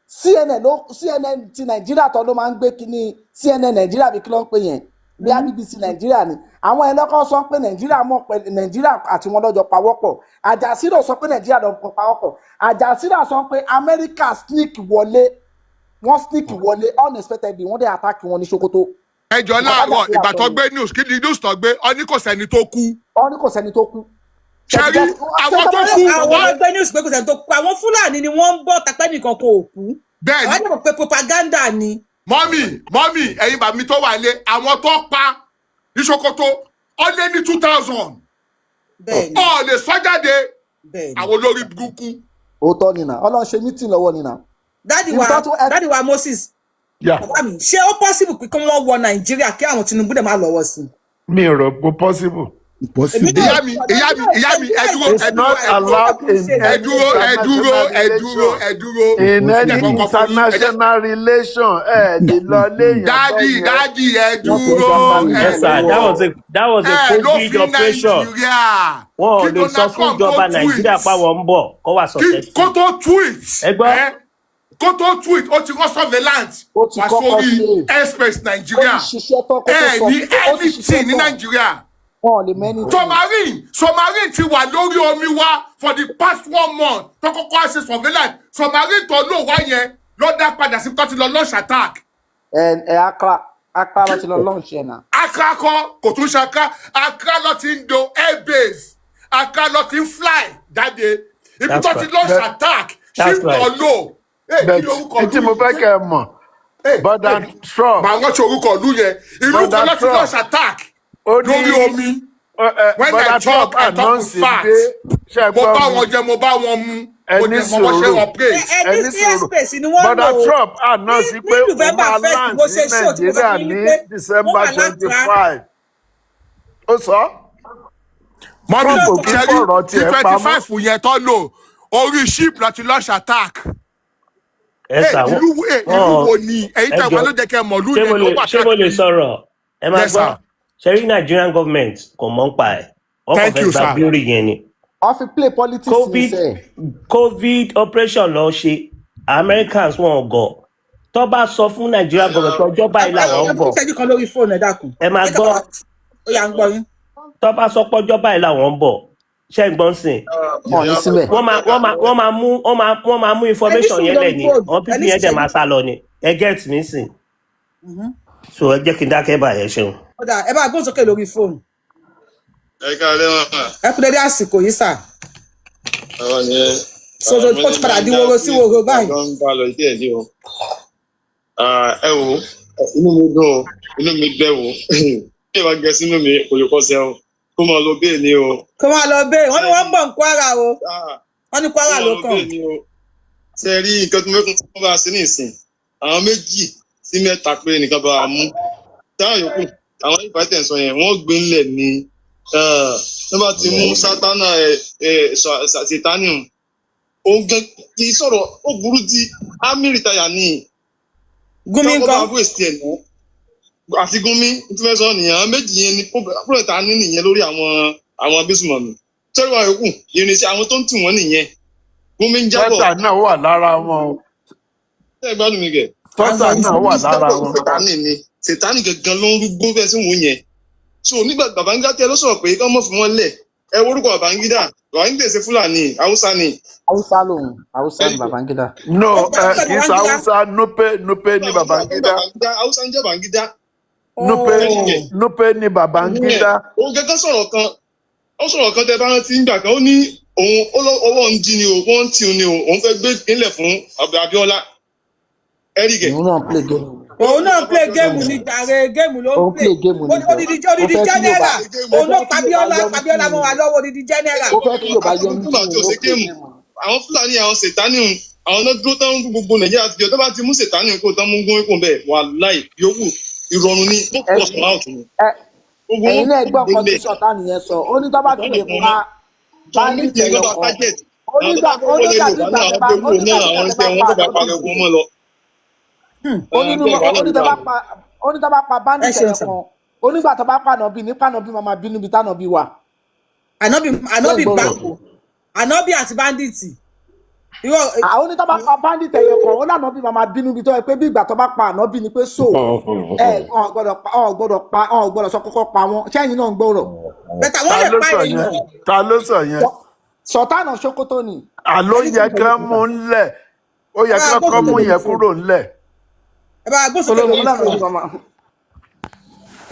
CNN ló, CNN ti Nàìjíríà tó ló máa ń gbé kíní CNN Nàìjíríà bí, kí ló ń pè yẹn, bí i BBC Nàìjíríà ni. Àwọn ẹ̀ lọ́kọ́ sọ pé Nàìjíríà mọ̀ pẹ̀lú Nàìjíríà àti wọn lọ́jọ́ pawọ́pọ̀. Àjàsíra sọ pé Nàìjíríà lọ pawọ́pọ̀. Àjàsíra sọ pé Amẹ́ríkà sneak wọlé, wọ́n sneak wọlé unexpectedly, wọ́n dẹ̀ attack wọn ní Sokoto. Ẹjọ́ Nǹkan láàárọ̀ t'Àjàsíra ìgbà sọ tó nìyẹn. gbé news, kí ni news tó gbé? Ọ ní kò sẹ́ni tó kú. Ọ ní kò sẹ́ni tó kú. Ṣẹ́rí àwọn tó kú Àwọn wọ́n ẹgbẹ́ news pé kò sẹ́ni tó kú, àwọn Fúlàní ni wọ́n ń bọ̀ tapẹ́ nìkan kò kú. Bẹ́ẹ̀ Àwọn ni. àdìmọ̀ pé propaganda ni. Mummy, mummy, ẹ̀yin bàmí tó wà lé, àwọn tó pa ní Sokoto, ó lé ní 2,000. Bẹ́ẹ̀ ni. Ọ̀ lè sọ jáde. Bẹ́ẹ̀ ni. Àwọn olórí burúkú. Òótọ́ nìyà, Ọlọ́run ṣe meeting lọ́wọ́ nìyà. Daddy Ibi wa, tó tún ẹ daddy wa Moses, Yeah. bàbá mi, ṣé ó possible pé kí wọ́n wọ Nàìjíríà kí àwọn Tinubu dẹ̀ máa lọ́wọ́ sí i? Mi ò rò pé possible. Èmi náà Ìyá mi, ìyá mi, ìyá mi, ẹ dúró. It's Ẹ dúró. not Ẹ dúró. allowed in Ẹ any dúró, ẹ dúró, international ẹ dúró, relation. ẹ dúró. In Ẹ any jẹ́ kọ́kọ́ fún yín, ẹ jẹ́ international relation, ẹ lè lọ léèyàn Daddy, bẹ́ẹ̀ yẹn. Daddy, ẹ dúró, ẹ Yes, sir. That dúró. was a that was a Ẹ COVID lófin operation. Nàìjíríà Wọn ò kí lè sọ Donald fún Trump tó ìjọba tweet Nàìjíríà páwọn ń bọ̀ kó wà kí successful. kó tó tweet. Ẹ gbọ́. Ẹ kó tó tweet, ó ti rán surveillance Ó ti wá kọ́kọ́ sórí ṣe airspace ó ti Nàìjíríà. ṣiṣẹ́ tán kó tó Ẹ sọ. ní Ó ti ṣiṣẹ́ anything ní tán, Nàìjíríà. wọn ò lè mẹ́ni tì. Submarine ti wà lórí omi wa for the past one month tó kọ́kọ́ á ṣe surveillance. Submarine tó lò wá yẹn ló dá padà sí tó ti lọ launch attack. Ẹ Accra, Accra ló ti lọ launch ẹ̀ náà. Accra kọ́, kò tún ṣe Accra. Accra ló ti ń do airbase, Accra ló ti ń fly jáde ibi That's tó ti right. launch But attack. That's Ship tó right. lò. Kí but lorúkọ tí ìlú mo yìí? fẹ́ kẹ́ ẹ mọ̀, Brother Trump, Màá rántí orúkọ ìlú yẹn, ìlú kan Brother ló ti Trump, launch attack ó ní lórí omi. When I Brother Trump talk, I talk with announce pé facts. ṣe Mo gbọ́ bá mi? wọn jẹ, mo bá wọn mu, Ẹ mo ní dẹ̀ mọ bó ṣe sùúrù. operate. Ẹ Ẹ ní ní sùúrù. airspace ni wọ́n Brother lò ó. Trump Ní announce ní pé òun November máa 1st land mo sí ṣe show tí mo sọ Nàìjíríà fún yín ní wípé wọ́n December wà twenty l'Accra. five Ó sọ. Mummy, Trump ò kí ṣẹ́rí fọ̀rọ̀ tí tiẹ̀ twenty pamọ́. five yẹn tó lò, orí ship láti launch attack. Ẹ sà wọ́n Ìlú ìlú wọ́n wo ni ẹ̀yin ẹ tẹ̀ wá jọ ló jẹ́ kẹ́ mọ̀ ìlú ṣé yẹn mo ló lè wà ṣé mo lè káàkiri. sọ̀rọ̀? Ẹ máa Yes, gbọ́. sir. Ṣe rí Nigerian government kò mọ̀ ń pa ẹ̀. Wọ́n kàn Thank fẹ́ you, gba sir. glory yẹn ni. Wọ́n fi play politics ní COVID sẹ́ẹ̀. COVID operation lọ ṣe. Americans wọn ò gọ̀. Tó bá sọ fún Nigeria government pé ọjọ́ báyìí làwọn Ẹ ń fún bọ̀. ìṣẹ́jú kan lórí fóònù, ẹ dákun. Ẹ máa Ẹ gbọ́. kàkà ó yà ń gbọ́ yín. Tó bá sọ pé ọjọ́ báyìí làwọn ń bọ̀. Ṣé ń gbọ́n sìn? Wọn ò ní síbẹ̀. Wọ́n máa mú Ẹ ní information sùúrù yẹn lórí lẹ̀ ni. fóònù, Àwọn ẹ people ní yẹn dẹ̀ ìṣẹ́jú. máa sá lọ ni. Ẹ get mi sìn. So ẹ jẹ́ kí n dákẹ́ báyẹn, ṣeun. Ó dà, ẹ bá gbóhùn sókè lórí fóònù. Ẹ káalẹ́ mà. Ẹ kú dédé àsìkò yìí sà. Àwọn yẹn. So so ó ti padà di woro sí woro báyìí. Àjọ ń bá lọ díẹ̀ díẹ̀ o. Ah, ẹ wo, inú mi dùn o, inú mi dẹ̀ wò. Bí ẹ bá gẹ sínú mi, kò lè kọsẹ̀ o. Kó máa lọ bẹ́ẹ̀ ni o. Kó máa lọ bẹ́ẹ̀, wọ́n ní wọ́n ń bọ̀ ní Kwara o. Wọ́n ní Kó Kwara máa ló lọ kàn. bẹ́ẹ̀ ni o. Ṣé ẹ rí nǹkan tó mẹ́kún tó bá a ṣe ní ìsìn? Àwọn méjì sí mẹ́ta péré nìkan bá a mú. Táwọn yòókù, àwọn ìfàtẹ̀ sọ yẹn, wọ́n gbé ńlẹ̀ ni. Tó bá ti mú sátánà ẹ̀ sátánì, òun gan kì í sọ̀rọ̀, ó burú di army retire ni. Gumi Kọ́kọ́ ńkọ́? bá waste ẹ̀ nù. Àti Gumi tí wọ́n sọ nìyẹn, àwọn méjì yẹn ni problem ta ní nìyẹn lórí àwọn abésùmọ̀mí. Sọ́rí wa yòókù, irinṣẹ́ àwọn tó ń tì wọ́n nìyẹn. Gumi ń jábọ̀. Tọ́tà náà wà lára wọn o. Ṣé ẹ gbádùn mi kẹ̀? Tọ́tà náà wà lára wọn. Sátánì ni, Sátánì gangan ló ń rúgbó bẹ́ẹ̀ sí wọ́n yẹn. So nígbà Babangida tẹ ló sọ̀rọ̀ pé kí wọ́n mọ̀ fún wọn lẹ̀. Ẹ wo orúkọ Babangida, Babangida ṣe Fúlàní, Haúsá ni. Haúsá lòun, Haúsá ni Babangida. No, ẹ kì í ṣe Haúsá, Nupe, Nupe ní Babangida. Haúsá ń jẹ́ Babangida. Nupe, Nupe ní Babangida. Òun gẹ́gẹ́ sọ̀rọ̀ kan, ó sọ̀rọ̀ kan tẹ bá rántí nígbà kan, ó ní òun ó lọ ọwọ́ ń jí ni o, wọ́n ń tì ní o, òun fẹ́ gbé ìpínlẹ̀ fún Abiola. Ẹ̀ríkẹ̀. Òun náà play game. Òun náà play game ní jàre, game ló ń Òun play. play game ní jọ. Odidi Ó odidi fẹ́ kí Yorùbá general. ó Òun ló fẹ́ kí pa Yorùbá Bíọ́lá yọnu pa sí Bíọ́lá mọ́ wa i. lọ́wọ́, odidi general. Ó fẹ́ kí Yorùbá yọnu Nígbà sí tí i, ò ó ṣe play géèmù, game. àwọn Fúlàní, àwọn Sètánì, Àwọn náà dúró tán gbogbo Nàìjíríà ti jọ tó bá ti mú Sètánì kó tán mú gún kó bẹ́ẹ̀, wàláì yòókù ìrọ̀rùn ni ó pọ̀ sùn out ni. Gbogbo Ẹ̀yin wọn náà gbọ́ nǹkan tí gbélé. Sọ̀tàn yẹn sọ. Ó ní tó bá fi lè pa Àwọn bandit méjì ẹyọ ló bá kan, target. ó Àwọn tó nígbà bá fẹ́ ó wọlé nígbà Yorùbá nígbà náà, tẹ àwọn bá tó ó wúlò nígbà náà, nígbà àwọn tẹ iṣẹ́ bá wọn pa tó bá ànábì parí ogun mọ́ lọ. Ó nínú Bẹ́ẹ̀ ó wàhálà ní ló tó wà. bá pa, ó ní tó bá pa Ẹ bandit ṣeun ẹyọ sir. kan, ó nígbà tó bá pa ànábì ní pànàbí máa bínú bí tànàbí wà. Ànábì Ṣé ń Ànábì gbọ́rọ̀? báwo? Ànábì àti bandit. Irọ́. Àwọn oní tó bá pa bandit ẹyọ kan, ó lànàbí máa bínú bí tó yẹ pé bí ìgbà tó bá pa ànábì ni pé so ẹ ọ gbọ́dọ̀ pa, ọ gbọ́dọ̀ pa, ọ gbọ́dọ̀ sọ kọ́kọ́ pa wọn. Ṣẹ́yìn náà ń gbọ́rọ̀? Bẹ́tà wọ́n Ta lè ló pa sọ èèyàn. yẹn? Ta ló sọ yẹn? Sọ̀tánà Sokoto ni. Àló Ẹni yẹ tí kán mú ńlẹ̀, ó yẹ Ẹ bá kán wa kọ́ gbósókè mú lórí yẹn fóònù. kúrò ńlẹ̀. Ẹ bá wa gbósókè Olórí lórí lànàbí fóònù. máa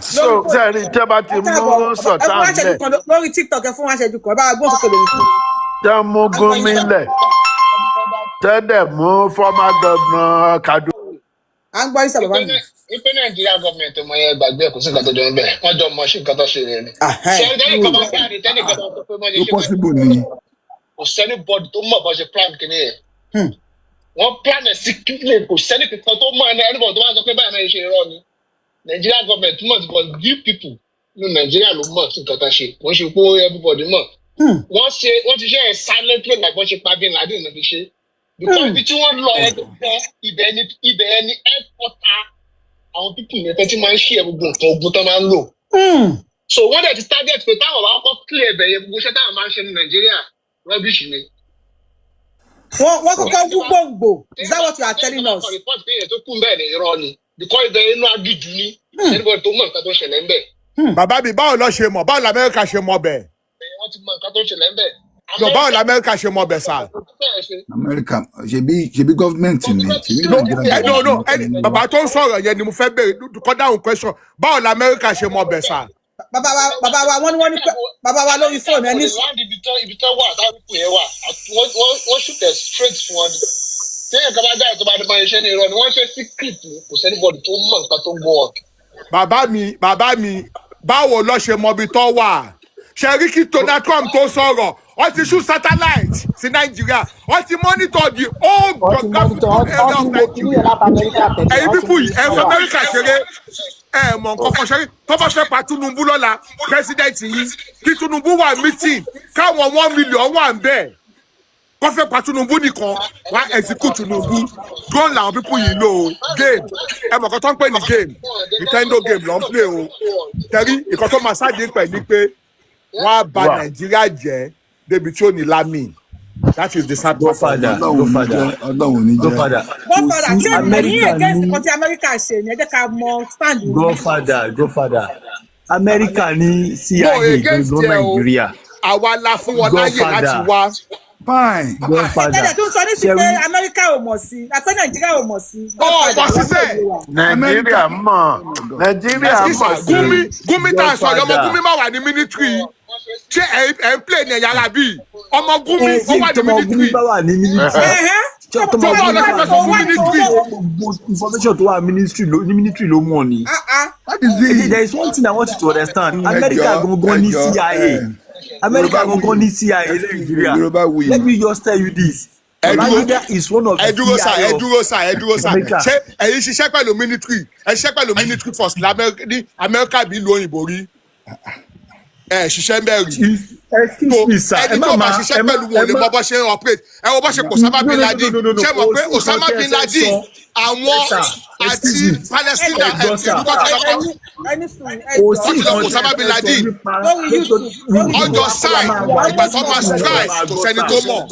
So Lórí fóònù. sẹ́ẹ̀rì tẹ́ bá ti Ẹ mú káàbọ̀, ẹ fún Sultan wa ṣẹ́jú ńlẹ̀, kan lórí TikTok, ẹ fún wa ṣẹ́jú kan, ẹ bá wa gbósókè lórí fóònù. tẹ́ mú À ń gbọ́ Gumi yín sà. ńlẹ̀, tẹ́ dẹ̀ mú former governor Kaduna. À ń gbọ́ yín sà, bàbá mi. Wípé Nàìjíríà gọọmenti ọmọ yẹn, gbàgbé ẹ, kò sí nǹkan tó jọ ń bẹ, wọn jọ mọ sí nǹkan tó ṣe rẹ ni. Ṣé tẹnìkan bá jáde, tẹnìkan bá sọ pé wọn ṣe Ó ṣe possible ni. Kò sẹ́ni bọ́ọ̀dù tó mọ̀ bọ́ ṣe plan kìíní yẹn. Wọ́n plan ẹ̀ secretly, kò sẹ́ni kankan tó mọ̀ ẹni anybody tó bá sọ pé báyìí náà ṣe, irọ́ ni. Nàìjíríà gọọmenti mọ̀, because few people ní Nàìjíríà ló mọ̀ sí nǹkan tó ṣe, kò ń ṣe pé everybody mọ̀. Wọ́n ṣe, wọ́n ti ṣe ẹ̀ silently, like wọ́n ṣe pa Bin Laden náà fi ṣe, because ibi tí wọ́n lọ yẹn gangan, ibẹ̀ ni headquarter àwọn people yẹn tẹ́tí máa ń ṣe gbogbo nǹkan ogun tó máa ń lò. So wọ́n dẹ̀ ti target pé táwọn bá kọ́kọ́ clear ibẹ̀ yẹn, gbogbo iṣẹ́ táwọn máa ń ṣe ní Nàìjíríà rubbish ni. Wọ́n kọ́kọ́ wú gbòǹgbò. Is that what you are telling us? Kọ report pé èyàn tó kù bẹ́ẹ̀ ni, irọ́ ni, because ibẹ̀ inú aginjù ni, anybody tó mọ̀ nǹkan tó ṣẹlẹ̀ ń bẹ̀. Bàbá mi, báwo lọ ṣe mọ̀? Báwo lamẹ́ríkà ṣe mọ̀ bẹ́ẹ̀? Wọ́n ti mọ nǹkan tó ṣẹlẹ̀ ń bẹ̀. No, báwo lamẹ́ríkà ṣe mọ̀ bẹ́ẹ̀ sà? Amẹ́ríkà, ṣebí gọ́ọ̀mẹ̀ntì ni, ṣebí No, Nàìjíríà no, no, gọ́ọ̀mẹ̀ntì ẹni ni. bàbá tó ń sọ̀rọ̀ yẹn ni mo fẹ́ béèrè kọ́ dáhùn question: báwo lamẹ́ríkà ṣe mọ̀ bẹ́ẹ̀ sà? Bàbá wa, wọ́n ní pé bàbá wa lórí fóònù ẹni. Land ibi tó wà, táwọn people yẹn wà, wọ́n shoot ẹ̀ straight fún wọn. Téèyàn kan bá jáde tó bá dé máa ṣe ní, irọ́ ni, wọ́n ṣe secret ni, kò sí anybody tó mọ̀ nǹkan tó ń go on. Bàbá mi, bàbá mi, báwo lọ ṣe mọ ibi tó wà? Ṣe rí kí Donald Trump tó sọ̀rọ̀, wọ́n ti shoot satellite sí Nàìjíríà, wọ́n ti monitor the whole Wọ́n ti monitor, geographical wọ́n area ti of wo kíní Nigeria. yẹn láti Amẹ́ríkà tẹ̀lé, Ẹ̀yin wọ́n ti pípù yìí, ẹ monitor fẹ́ wa. Amẹ́ríkà ṣeré, ẹ mọ̀ nǹkan kan. Ṣeré tó bá fẹ́ pa Tinubu lọ́la, president yìí, kí Tinubu wà meeting, káwọn 1 million wà ń bẹ̀, kó fẹ́ pa Tinubu nìkan, wá execute Tinubu. Drone làwọn people yìí lò ó. Game, ẹ mọ̀ nǹkan tó ń pè ní game, Nintendo game ló ń play o. Tẹ̀rí ìkan tó máa ṣáàdì pẹ̀ ni pé wọ́n á ba Wà. Nàìjíríà jẹ́ débi tí ó ní lámì. That is the sad part for Godfather, me. Ọlọ́run ò ní Godfather, jẹ́, Ọlọ́run ò ní jẹ́. Godfather. Kò Godfather, sí ṣé ẹ̀yin Amẹ́ríkà against ní nǹkan tí Amẹ́ríkà ṣe ni? Ẹ jẹ́ ká mọ stand yín. Godfather, Godfather. Amẹ́ríkà ní No CIA against gangan ẹ o. Nàìjíríà. Àwa la fún wọn láyè láti Godfather, wá. Fine. Godfather. Ẹ̀jẹ̀ tó ń sọ ní sí pé Ṣẹ̀rí Amẹ́ríkà ò mọ̀ sí, àpé Nàìjíríà ò mọ̀ sí. Ọ mọ̀ Godfather, wọ́n sísẹ̀. kò yé wa. Nàìjíríà mọ̀, Nàìjíríà Excuse mọ̀ me, sí. Gumi, Gumi tá a sọ yìí, ọmọ Godfather. Gumi má wà ní military. Ṣé ẹ ń play ní ẹ̀yà ara bíi ọmọ Gumi Ẹ ó tí wà ní tọmọ Gumi military? bá wà ní military. Ẹ̀hẹ́n. Tí Ṣé tọmọ Tó báwo Gumi lọ bá ṣe wà fẹ́ sọ ní fún military, military? ṣé gbogbo information tó wà ministry ló ní military ló mọ̀ ni? Ah ah. That is There it. is one thing I want you to understand. Ẹ America jọ̀ọ́, ẹ gangan ní jọ̀ọ́, CIA. ẹ America Yorùbá gangan wuyì, ní CIA excuse me, Nàìjíríà. Yorùbá wuyì. Let me just tell you this. Ẹ dúró, Babangida is one of ẹ the dúró sà, CIA ẹ of dúró sà, ẹ dúró sà. America. Ṣé ẹ̀yin ṣiṣẹ́ pẹ̀lú military? Ẹ ṣiṣẹ́ pẹ̀lú military force ní Amẹ́ríkà bí ìlú òyìnbó rí? Ẹ ṣiṣẹ́ ń bẹ̀ rí? Excuse So me, sir. Ẹ ẹni má tó bá máa ṣiṣẹ́ ẹ má pẹ̀lú wọn ẹ ò lè má mọ bó ṣe ń operate. Ẹ wo bó ṣe pò Osama no bin no no Laden. no no no, Ṣé mọ̀ kò pé sí nǹkan Osama tẹ́ ẹ bin fẹ́ Laden, sọ. àwọn Sir, àti excuse me. Palestine Ẹ gbọ́ sir. ìlú tó ti lọ pa Ẹni ẹni sùn, ẹ Kò jọ. sí wọ́n ti lọ nǹkan pò tẹ́ ẹ Osama bin fẹ́ sọ Laden. nípa Lórí nítorí YouTube, lórí Ọjọ́ YouTube, sign máa wà ìgbà tó máa ẹ strike, máa kò gbọ́ sẹ́ni sir. tó mọ̀.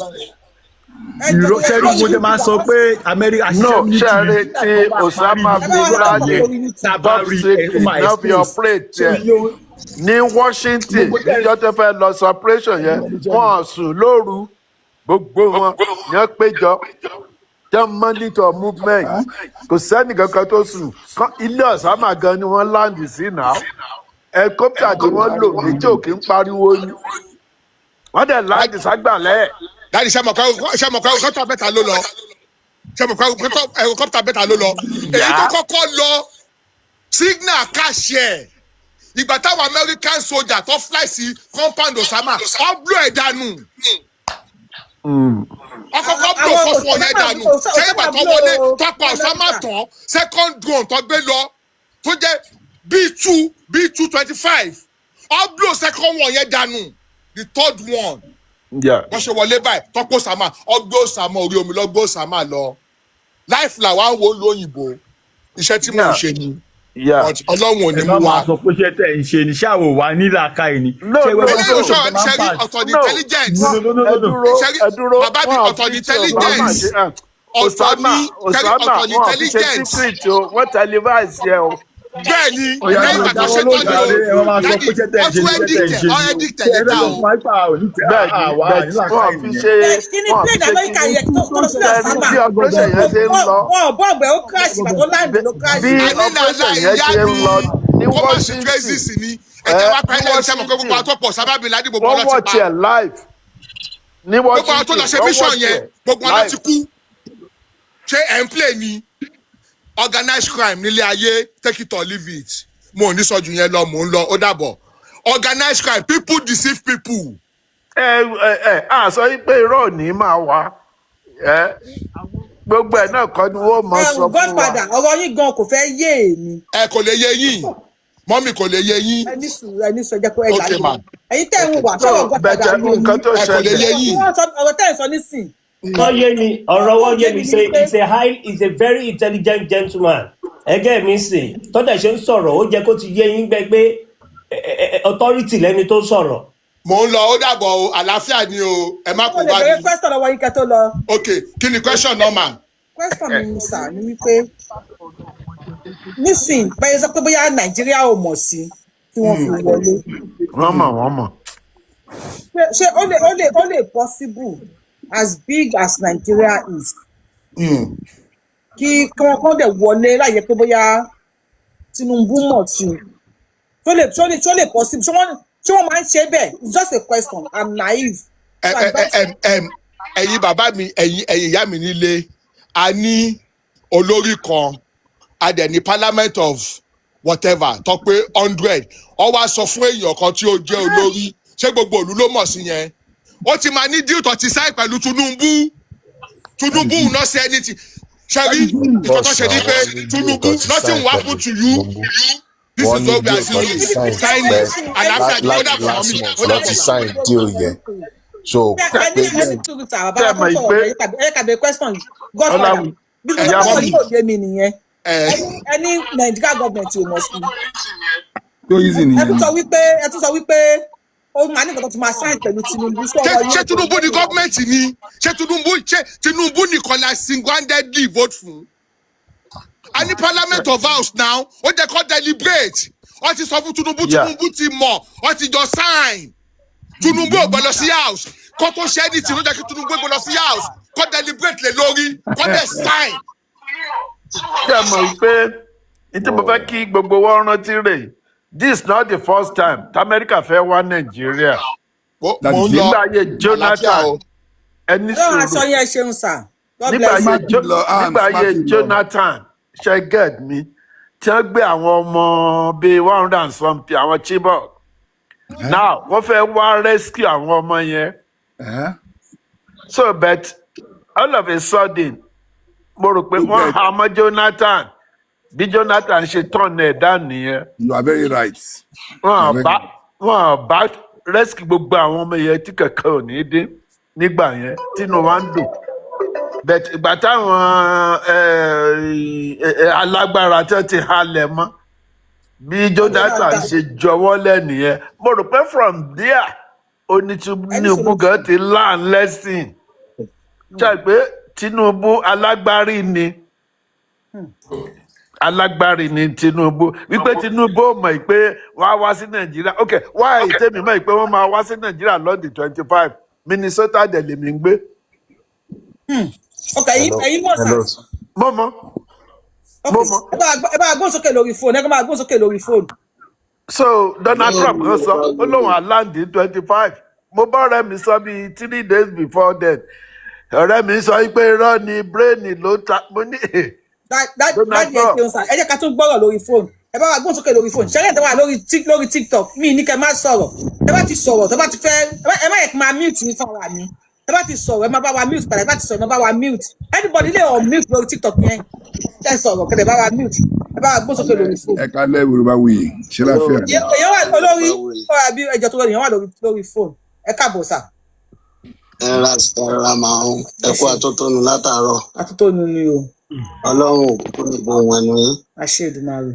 Ẹ jọ Ìró bóyá ṣẹ́rí lórí mo jẹ́ máa YouTube sọ àwọn pé Amẹ́ríkà No, ṣiṣẹ́ military ṣẹ́rí nígbà tí tó bá parí Osama ẹ bá bin wa sọ Laden lórí YouTube. tá a bá top rí ẹ ó secret máa náà fi expose. operate So ẹ̀ iye ní Washington gbogbo tẹ́ níjọ́ tó fẹ́ lọ sí operation yẹn, wọ́n ò sùn lóru, gbogbo wọn ni wọ́n péjọ tẹ́ monitor movement, kò sẹ́ni kankan tó sùn. Ilé Osama gan ni wọ́n land sí náà. Helicopter tí wọ́n lò, méjì ò kí ń pariwo ni wọ́n dẹ̀ land ságbàlẹ̀ ẹ̀. Daddy, ṣé mọ̀ pé helicopter mẹ́ta ló lọ? Ṣé mọ̀ pé helicopter mẹ́ta ló lọ? Èyí tó Yá. kọ́kọ́ lọ, signal catch ẹ̀. Ìgbà táwọn American soldier tó fly sí compound Osama, wọ́n blow ẹ̀ dànù. Ọkọ̀ọ̀kọ̀ blow Àwọn first one yẹn Osama dànù. blow Ṣé ìgbà Osama tó wọlé blow tó pa Osama Amẹ́ríkà. tán, second drone tó gbé lọ tó jẹ́ B2 B2 25, ọ blow second one yẹn dànù. The third one, wọ́n ṣe wọlé báyìí tọ́pọ̀ Osama, ọgbẹ́ Osama orí omi lọ́gbẹ́ Osama lọ. Life làwa ń wo lóyìnbó, iṣẹ́ tí mò ń ṣe ni. But Ọlọ́run ò ní Ẹ mú má wa. máa sọ pé ṣé tẹ̀ ń ṣe ni, ṣáà wò wá nílàákàyè ni? No, Ṣé no, wẹ́wẹ́ no, tó Eléyìí tó máa ń ṣe rí pass? ọ̀tọ̀ ní no. intelligence. No, no, no, no, Ẹ no, no. dúró, Ṣe rí ẹ dúró. bàbá mi, Wọn ò ọ̀tọ̀ ní fi ṣe Obama intelligence, ṣe ah, ọ̀tọ̀ Osama ní ṣe rí Osama ọ̀tọ̀ ní wọn ò fi ṣe intelligence. secret o, wọ́n televise yẹ o. Bẹ́ẹ̀ ni, Ó yá, lẹ́yìn ẹ ìgbà tó dáwọ́ ṣe lóhùn tán ni o, jàre, ẹ má máa sọ dádì, pé ṣé tẹ̀ ń wọ́n ṣe tún ni, ṣé edit tẹ̀ ń ẹ̀, ṣe wọ́n ni o. edit ẹ̀ Ṣé ẹ fẹ́ later sọ o. fún wa pé a ò ní tẹ Bẹ́ẹ̀ ni, àwa but wọn nílàákàyè fi nìyẹn? ṣe Ẹ kí ni wọn fi plane ṣe Amẹ́ríkà kíní. yẹn tó lọ sí Ṣe rí Osama? bí operation yẹn ṣe ń lọ, Wọn ò bọ́ọ̀bù ẹ̀, ó crash, ìgbà tó land ló crash. bí Àní làlá operation yẹn ìyá ṣe ń ni lọ ní kó má sí Washington, traces ni. Ẹ ẹ jẹ́ wá pa ní ilé iṣẹ́ mọ̀ pé gbogbo Washington, àwọn tó pọ̀ Osama bin Laden, gbogbo wọ́n wọn ló ti watch pa. ẹ̀ live ní Gbogbo àwọn tó Washington, lọ ṣe wọ́n mission watch yẹn, ẹ̀ gbogbo wọn ló ti live. kú. Ṣé ẹ̀ ń play ni? Organized crime nílé ayé, take it or leave it. Mo ò ní sọ ju yẹn lọ, mò ń lọ, ó dàbọ̀. Organized crime, people deceive people. Ẹ ẹ ẹ à sọ yìí pé irọ́ ò ní máa wá ẹ, gbogbo ẹ̀ náà kọ́ ni wọ́n mọ̀ sọ fún wa. Godfather, ọ̀rọ̀ yín gan kò fẹ́ yé èmi. Ẹ kò lè yé yín, mọ́mì, kò lè yé yín. Ẹ ní sùúrù, ẹ ní sùúrù, ẹ jẹ́ kó ẹ Ok jàre. ma. Ẹ̀yin tẹ́ ń wà So sọ̀rọ̀ bẹ̀tẹ̀ Godfather mi ò ní. nǹkan tó Ẹ kò lè ṣẹlẹ̀ yé Ọ̀rọ̀ tí yín. wọ́n sọ, ọ̀rọ̀ tẹ́ ń sọ nísìn. Wọ́n yé mi, ọ̀rọ̀ Ọ̀rọ̀ wọn tó yé yé mi mi ni ṣe pé is a high is a very intelligent gentleman. Ẹgẹ́ mi sìn tọ́jà ṣe ń sọ̀rọ̀, ó jẹ́ kó ti yé yín gbẹ pé authority lẹni tó sọ̀rọ̀. Mò ń lọ, ó dàbọ̀ o, àlàáfíà ni o, ẹ má mo kó lè bá bẹ̀rẹ̀ mi. question lọ́wọ́ yín kẹ́ tó lọ. Ok, kí ni question náà mà? Question mi ni sà ni wípé nísìn bẹ́ẹ̀ sọ pé bóyá Nàìjíríà ò mọ̀ sí tí wọ́n fi wọlé. Wọ́n mọ̀, wọ́n mọ̀. Ṣé ó lè possible, as big as Nigeria is, kí wọ́n kàn dẹ̀ wọlé láyé pé bóyá Tinubu mọ̀ sí i? Ṣó lè possible? Ṣé wọ́n máa ń ṣe bẹ́ẹ̀? It's just a question, I'm naive. Ẹ So ẹ I don't. ẹ ẹ ẹyin bàbá mi, ẹyin ìyá mi nílé, a ní olórí kan, a dẹ̀ ní parliament of whatever tó pé 100. Ọ wá sọ fún èèyàn kan tí ó jẹ́ olórí, ṣé gbogbo ìlú ló mọ̀ sí yẹn? Ó ti máa ní deal tó ti sáì pẹ̀lú Tinubu. Tinubu will not say anything. Ṣe rí nǹkan tó ṣe ni pé Bọ́ọ̀sì àwọn ní deal Tinubu, tó ti nothing sign will happen pẹ̀lú to you. Tinubu. This Wọ́n is ní what we are deal tó ti seeing. sign Sign pẹ́ it. Àlàáfíà ni, ó láti dàbọ̀ mọ́ last mi, month ó lọ́ dàbọ̀ ti mà. sign deal yẹn. So Ẹ ní pé ẹ ní sùúrù sà, bàbá Ṣé wa ẹ tó mọ̀ sọ̀rọ̀, pé ẹ yẹ ká bẹ̀rẹ̀ question yìí. Godfather, Ọláwì bí mo ìyá sọ pé mi ọ̀rọ̀ yóò yé mi nìyẹn. Ẹ Ẹ ní Nigeria government ò mọ̀ sí. Tó easy Ẹ nìyẹn tún ni. sọ wípé ẹ tún sọ wípé ó máa ní nǹkan tó ti máa sign pẹ̀lú Tinubu. Sọ ṣé ọ̀rọ̀ yóò ṣé Tinubu ni gọ́ọ̀mẹ̀ntì ni? Ṣé Tinubu nìkan la single-handedly vote fún? A ní parliament of house now, ó jẹ́ kó deliberate. Ó ti sọ fún Tinubu, Tinubu ti mọ̀, ó ti jọ sign. Tinubu ò gbọ́ lọ sí house kó tó ṣe anything. Ló jẹ́ kí Tinubu gbé lọ sí house kó deliberate lé lórí, kó dẹ̀ sign. Ṣé ẹ mọ̀ pé ní tí mo fẹ́ kí gbogbo wọn rántí rè, this is not the first time tí Amẹ́ríkà fẹ́ wá Nàìjíríà. Mo That ń is it. lọ, Nígbà ayé àlàáfíà Jonathan, o. ẹ ní Ọlọ́run aṣọ sùúrù. yẹn ṣeun sà. God Nígbà bless ayé you. Smart Jo lọ ah nígbà ayé smart lọ. Jonathan, ṣe get mi, tí wọ́n gbé àwọn ọmọ bíi 100 and something, àwọn Chibok. Now wọ́n fẹ́ wá rescue àwọn ọmọ yẹn. So but all of a sudden, mo rò pé Ó wọ́n get há mọ́ Jonathan, bí Jonathan ṣe tọ̀nà ẹ̀ dá nìyẹn. You are very right. You are Wọn very bá right. wọn bá rescue gbogbo àwọn ọmọ yẹn tí kankan ò ní dé nígbà yẹn, tínú wa ń dùn. But ìgbà táwọn alágbára tó ti halẹ̀ mọ́ bí Jonathan ṣe jọwọ́ lẹ́nìyẹn, mo rò pé from there ó ní Ẹni Tinubu sùúrù. gan ti learn lesson. Ṣe pé Tinubu alágbárí ni, alágbárí ni Tinubu, wípé Tinubu ò mọ̀ pé wọ́n á wá sí Nàìjíríà. Ok, why tèmi mọ̀ pé wọ́n máa wá sí Nàìjíríà lọ́dún 25, Minnesota dẹ̀ lèmi ń gbé. Ok, ẹ̀yin Hello. ẹ̀yin mọ̀ sà. Hello. Mo mọ̀, Ok, mo mọ̀. ẹ bá gbóhùn sókè lórí fóònù, ẹ bá gbóhùn sókè lórí fóònù. So Donald Trump kan sọ ó lóun á land 25. Mo bá ọ̀rẹ́ mi sọ bíi 3 days before then, ọ̀rẹ́ mi sọ pé irọ́ ni, brain ló ta. Mo ní Donald Daddy, ẹ Trump. ṣeun sà, ẹ jẹ́ ká tún gbọ́rọ̀ lórí fóònù. Ẹ bá wa gbóhùn sókè lórí fóònù. Ṣẹlẹ̀ tẹ́ wà lórí TikTok mi ní kẹ́ má sọ̀rọ̀. Ẹ bá ti sọ̀rọ̀, tẹ́ bá ti fẹ́, ẹ má yẹ kí n máa mute ní fúnra mi. Ẹ bá ti sọ̀rọ̀, ẹ má bá wa mute padà. Ẹ bá ti sọ̀rọ̀, ẹ má bá wa mute. Anybody lè unmute lórí TikTok yẹn. Ẹ sọ̀rọ̀ kẹ̀lẹ̀, bá wa mute. Ẹ bá wa gbóhùn sókè lórí fóònù. Ẹ kálẹ́, Yorùbá wuyì, ṣé láfíà ni? Èèyàn wà olórí ọ̀rọ̀ àbí ẹjọ́ tó lọ, èèyàn wà lórí fóònù. Ẹ káàbọ̀ sà. Ẹ ra, ẹ ra máa ń ẹ Ẹ kú ṣeun. àtótónu látàárọ̀. Àtútónu ni o. Ọlọ́run òkú ní gbóhùn ẹnu yín. Àṣẹ Èdùmàrè.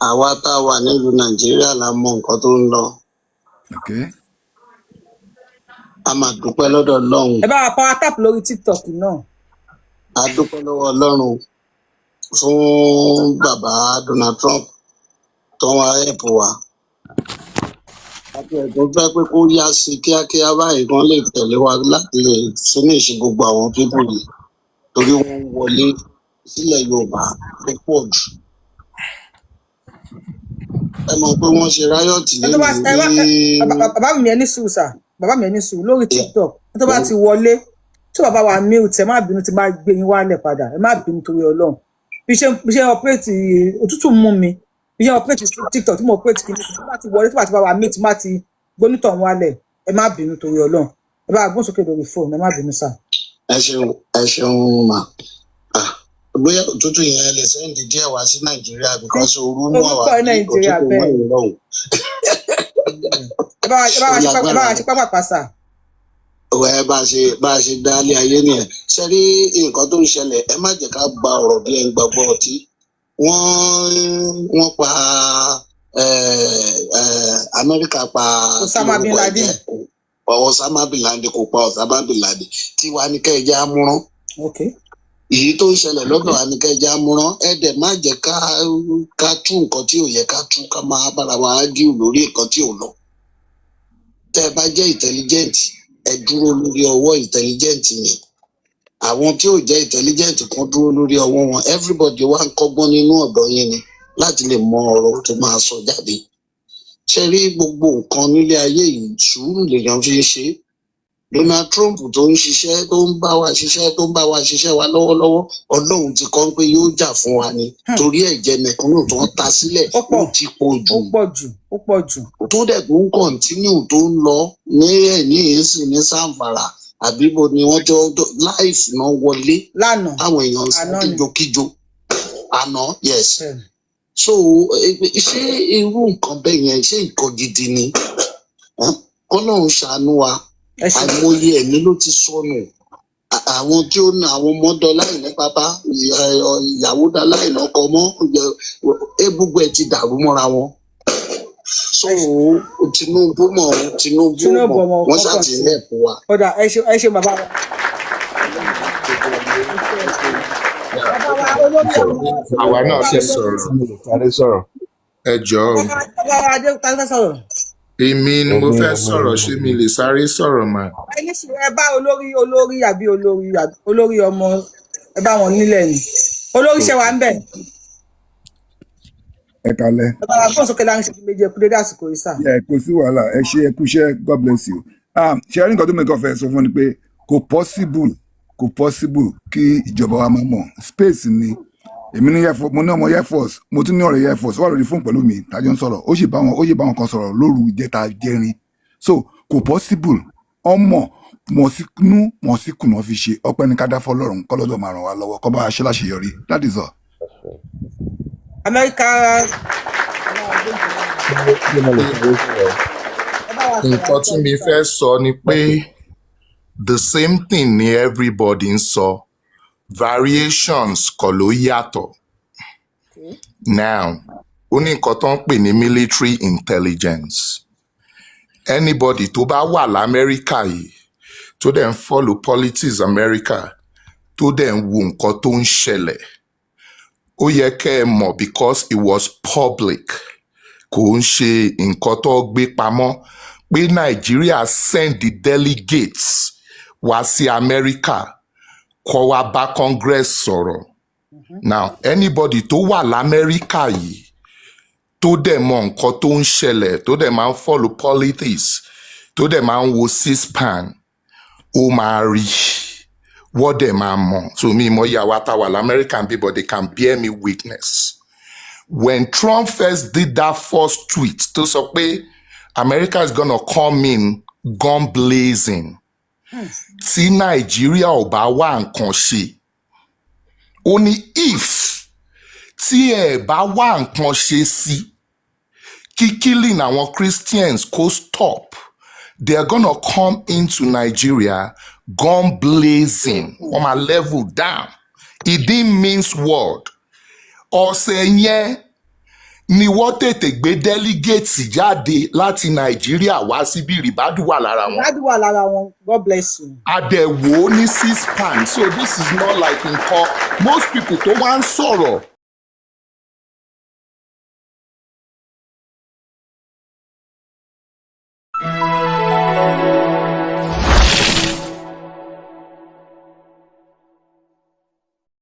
Àwa tá a wà nílùú Nàìjíríà la mọ nǹkan tó ń lọ. A máa dúpẹ́ lọ́dọ̀ Ọlọ́run. Ẹ bá wa power tap lórí TikTok náà. A dúpẹ́ lọ́wọ́ Ọlọ́run fún bàbá Donald Trump tó wá help wa. Àti ẹ̀dùn fẹ́ pé kó yá sí kíákíá báyìí kan lè tẹ̀lé wa láti lè finish gbogbo àwọn people yìí, torí wọ́n ń wọlé sílẹ̀ Yorùbá tó pọ̀ jù. Ẹ mọ̀ pé wọ́n ṣe riot Ẹ tó bá lénìí ẹ bá ní bàbá mi, ẹ ní sùúrù sà. Bàbá mi, ẹ ní sùúrù. Lórí TikTok, ẹ tó bá ti wọlé tí bàbá wa mute, ẹ má bínú tí bá gbé yín wálẹ̀ padà. Ẹ má bínú torí Ọlọ́run. Bí ṣe operate, òtútù mú mi. Bí ṣe operate TikTok tí mo operate kìíní, tí bá ti wọlé, tí bá ti bá wa mute, má ti gbónítọ̀ wálẹ̀. Ẹ má bínú torí Ọlọ́run. Ẹ bá gbóhùn sókè lórí fóònù. Ẹ má bínú sà. Ẹ ṣeun, ẹ ṣeun mà. Ah, bóyá òtútù yẹn lè send díẹ̀ wá sí Nàìjíríà, because ooru mú Ooru àwa pọ̀ ní bí Nàìjíríà. òtútù mú Bẹ́ẹ̀. ìrọ̀rùn. Ẹ bá wa Ó ṣe pápá, ẹ bá lágbára. wa ṣe pápá pàṣà. Ẹ bá a ṣe dálé ayé nìyẹn. Ṣe rí nǹkan tó ń ṣẹlẹ̀? Ẹ má jẹ́ ká gba ọ̀rọ̀ bí ẹn gbàgbọ́ ọtí. Wọ́n pa Amẹ́ríkà pa kí Osama bin lorúkọ ẹ̀ Laden. jẹ́ Osama bin Laden. Kò pa Osama bin Laden. Tiwa ní kẹ́ ẹ jẹ́ amúrán. Èyí tó ń ṣẹlẹ̀ lọ́dọ̀ wa ní kẹ́ ẹ jẹ́ amúrán. Ẹ dẹ̀ má jẹ́ ká tú nǹkan tí ò yẹ ká tú, ká máa bára wa argue lórí nǹkan tí ò lọ. Tẹ́ ẹ bá jẹ́ intelligent, ẹ dúró lórí ọwọ́ intelligent yẹn. Àwọn tí ò jẹ́ intelligent kan dúró lórí ọwọ́ wọn. Everybody wá ń kọ́gbọ́n nínú ọ̀dọ̀ yín ni láti lè mọ ọ̀rọ̀ tó máa sọ jáde. Ṣe rí gbogbo nǹkan nílé ayé yìí, sùúrù lèèyàn fi ń ṣe é. Donald Trump tó ń ṣiṣẹ́, tó ń bá wa ṣiṣẹ́, tó ń bá wa ṣiṣẹ́ wa lọ́wọ́lọ́wọ́, Ọlọ́run ti kọ́ pé yóò jà fún wa ni, torí ẹ̀jẹ̀ mẹ̀kúnnù tó ń ta sílẹ̀ Ó ó pọ̀. ti pọ̀ jù. Ó pọ̀ jù, ó pọ̀ jù. Tó dẹ̀ tó ń continue, tó ń lọ ní ẹ̀yìn yìí ní Zamfara àbíbo ni wọ́n jọ láìsí náà wọlé Lánàá. táwọn èèyàn ń sá Àná ni. kíjokíjo àná, yes. So ṣé irú nǹkan bẹ́ẹ̀ yẹn, ṣé nǹkan gidi ni? Kọ́lọ́run ṣàánú wa. Ẹ ṣe. Àìmọye ẹ̀mí ló ti sọnù. Àwọn tí ó ní àwọn ọmọ dọláì ní pápá, ìyàwó dọláì lọ́kọ mọ́, gbogbo ẹ̀ ti dàrú mọ́ra wọn. So Tinubu mọ̀, Tinubu Tinubu mọ̀, ọmọ wọ́n ṣáà ọkọ̀ ti sí. help wa. Kódà, ẹ ṣe, ẹ ṣe bàbá wa. Bàbá wa olórí ọmọ. Àwa náà Bàbá fẹ́ olórí. sọ̀rọ̀. Sáré sọ̀rọ̀. Ẹ jọ̀ọ́ o. Bàbá wa adé, ta ló fẹ́ sọ̀rọ̀? Èmi ni mo Èmi fẹ́ ọmọ sọ̀rọ̀. ìlú. Ṣé mi lè sáré sọ̀rọ̀ mà? Ẹ ní sùúrù. Ẹ bá olórí àbí olórí ọmọ, ẹ bá wọn nílẹ̀ ni. Olórí, ṣe wà ń bẹ̀? Ẹ kalẹ́. Bàbá wa, gbọ́n sókè láàrin ìṣẹ́jú 2. Ẹ kú dédé àsìkò yìí sà. Yẹ kò sí wàhálà. Ẹ ṣe, ẹ kúṣẹ́, God bless you. Ṣe rí nǹkan tó mi kàn fẹ́ sọ fún ni pé kò possible, kò possible kí ìjọba wa máa mọ̀. Space ni èmi ní Air Force, mo ní ọmọ Air Force, mo tún ní ọ̀rẹ́ Air Force, ó wà lórí fóònù pẹ̀lú mi tájọ́ ń sọ̀rọ̀. Ó sì bá wọn kan sọ̀rọ̀ lóru ìjẹta jẹrin. So kò possible. Ọmọ mọ̀ sí nú mọ̀ sí kùnà fi ṣe ọpẹ́ ní ká dá fọlọ́run kọ́lọ́dọ̀ máa ràn wá lọ́wọ́ kọ́ bá a ṣe láṣeyọrí. That is all. Amẹ́ríkà. Ṣé mo lè sáré sọ̀rọ̀? Ẹ bá wa sọ̀rọ̀. Nǹkan tí mi fẹ́ sọ ni pé the same thing ni everybody ń sọ, variations kọ́ ló yàtọ̀. Now, ó ní nǹkan tó ń pè ní military intelligence. Anybody tó bá wà lamẹ́ríkà yìí, tó dẹ̀ ń follow politics America, tó dẹ̀ ń wo nǹkan tó ń ṣẹlẹ̀, ó yẹ kẹ́ ẹ mọ̀, because it was public, kò ń ṣe nǹkan tó gbé pamọ́ pé Nàìjíríà send the delegates wá sí Amẹ́ríkà kó wá bá Congress sọ̀rọ̀. Now, anybody tó wà lamẹ́ríkà yìí, tó dẹ̀ mọ nǹkan tó ń ṣẹlẹ̀, tó dẹ̀ máa ń follow politics, tó dẹ̀ máa ń wo C-SPAN, ó máa rí, wọ́n dẹ̀ máa mọ̀. So mi mọ̀ ìyàwó àtàwà lamẹ́ríkà bí, but they can bear me witness. When Trump first did that first tweet tó sọ pé America is gonna come in gun blazing. Tí Nàìjíríà ò bá wá nǹkan ṣe, ó ní if tí ẹ bá wá nǹkan ṣe sí kí killing àwọn Christians kó stop, they are gonna come into Nigeria gun blazing. Wọ́n máa level down. It didn't mince word. Ọ̀sẹ̀ yẹn ni wọ́n tètè gbé delegate jáde láti Nàìjíríà wá síbí. Ribadu wà lára wọn. Ribadu wà lára wọn. God bless you. Àdẹ̀wò ní C-SPAN. So this is not like nǹkan most people tó wá ń sọ̀rọ̀.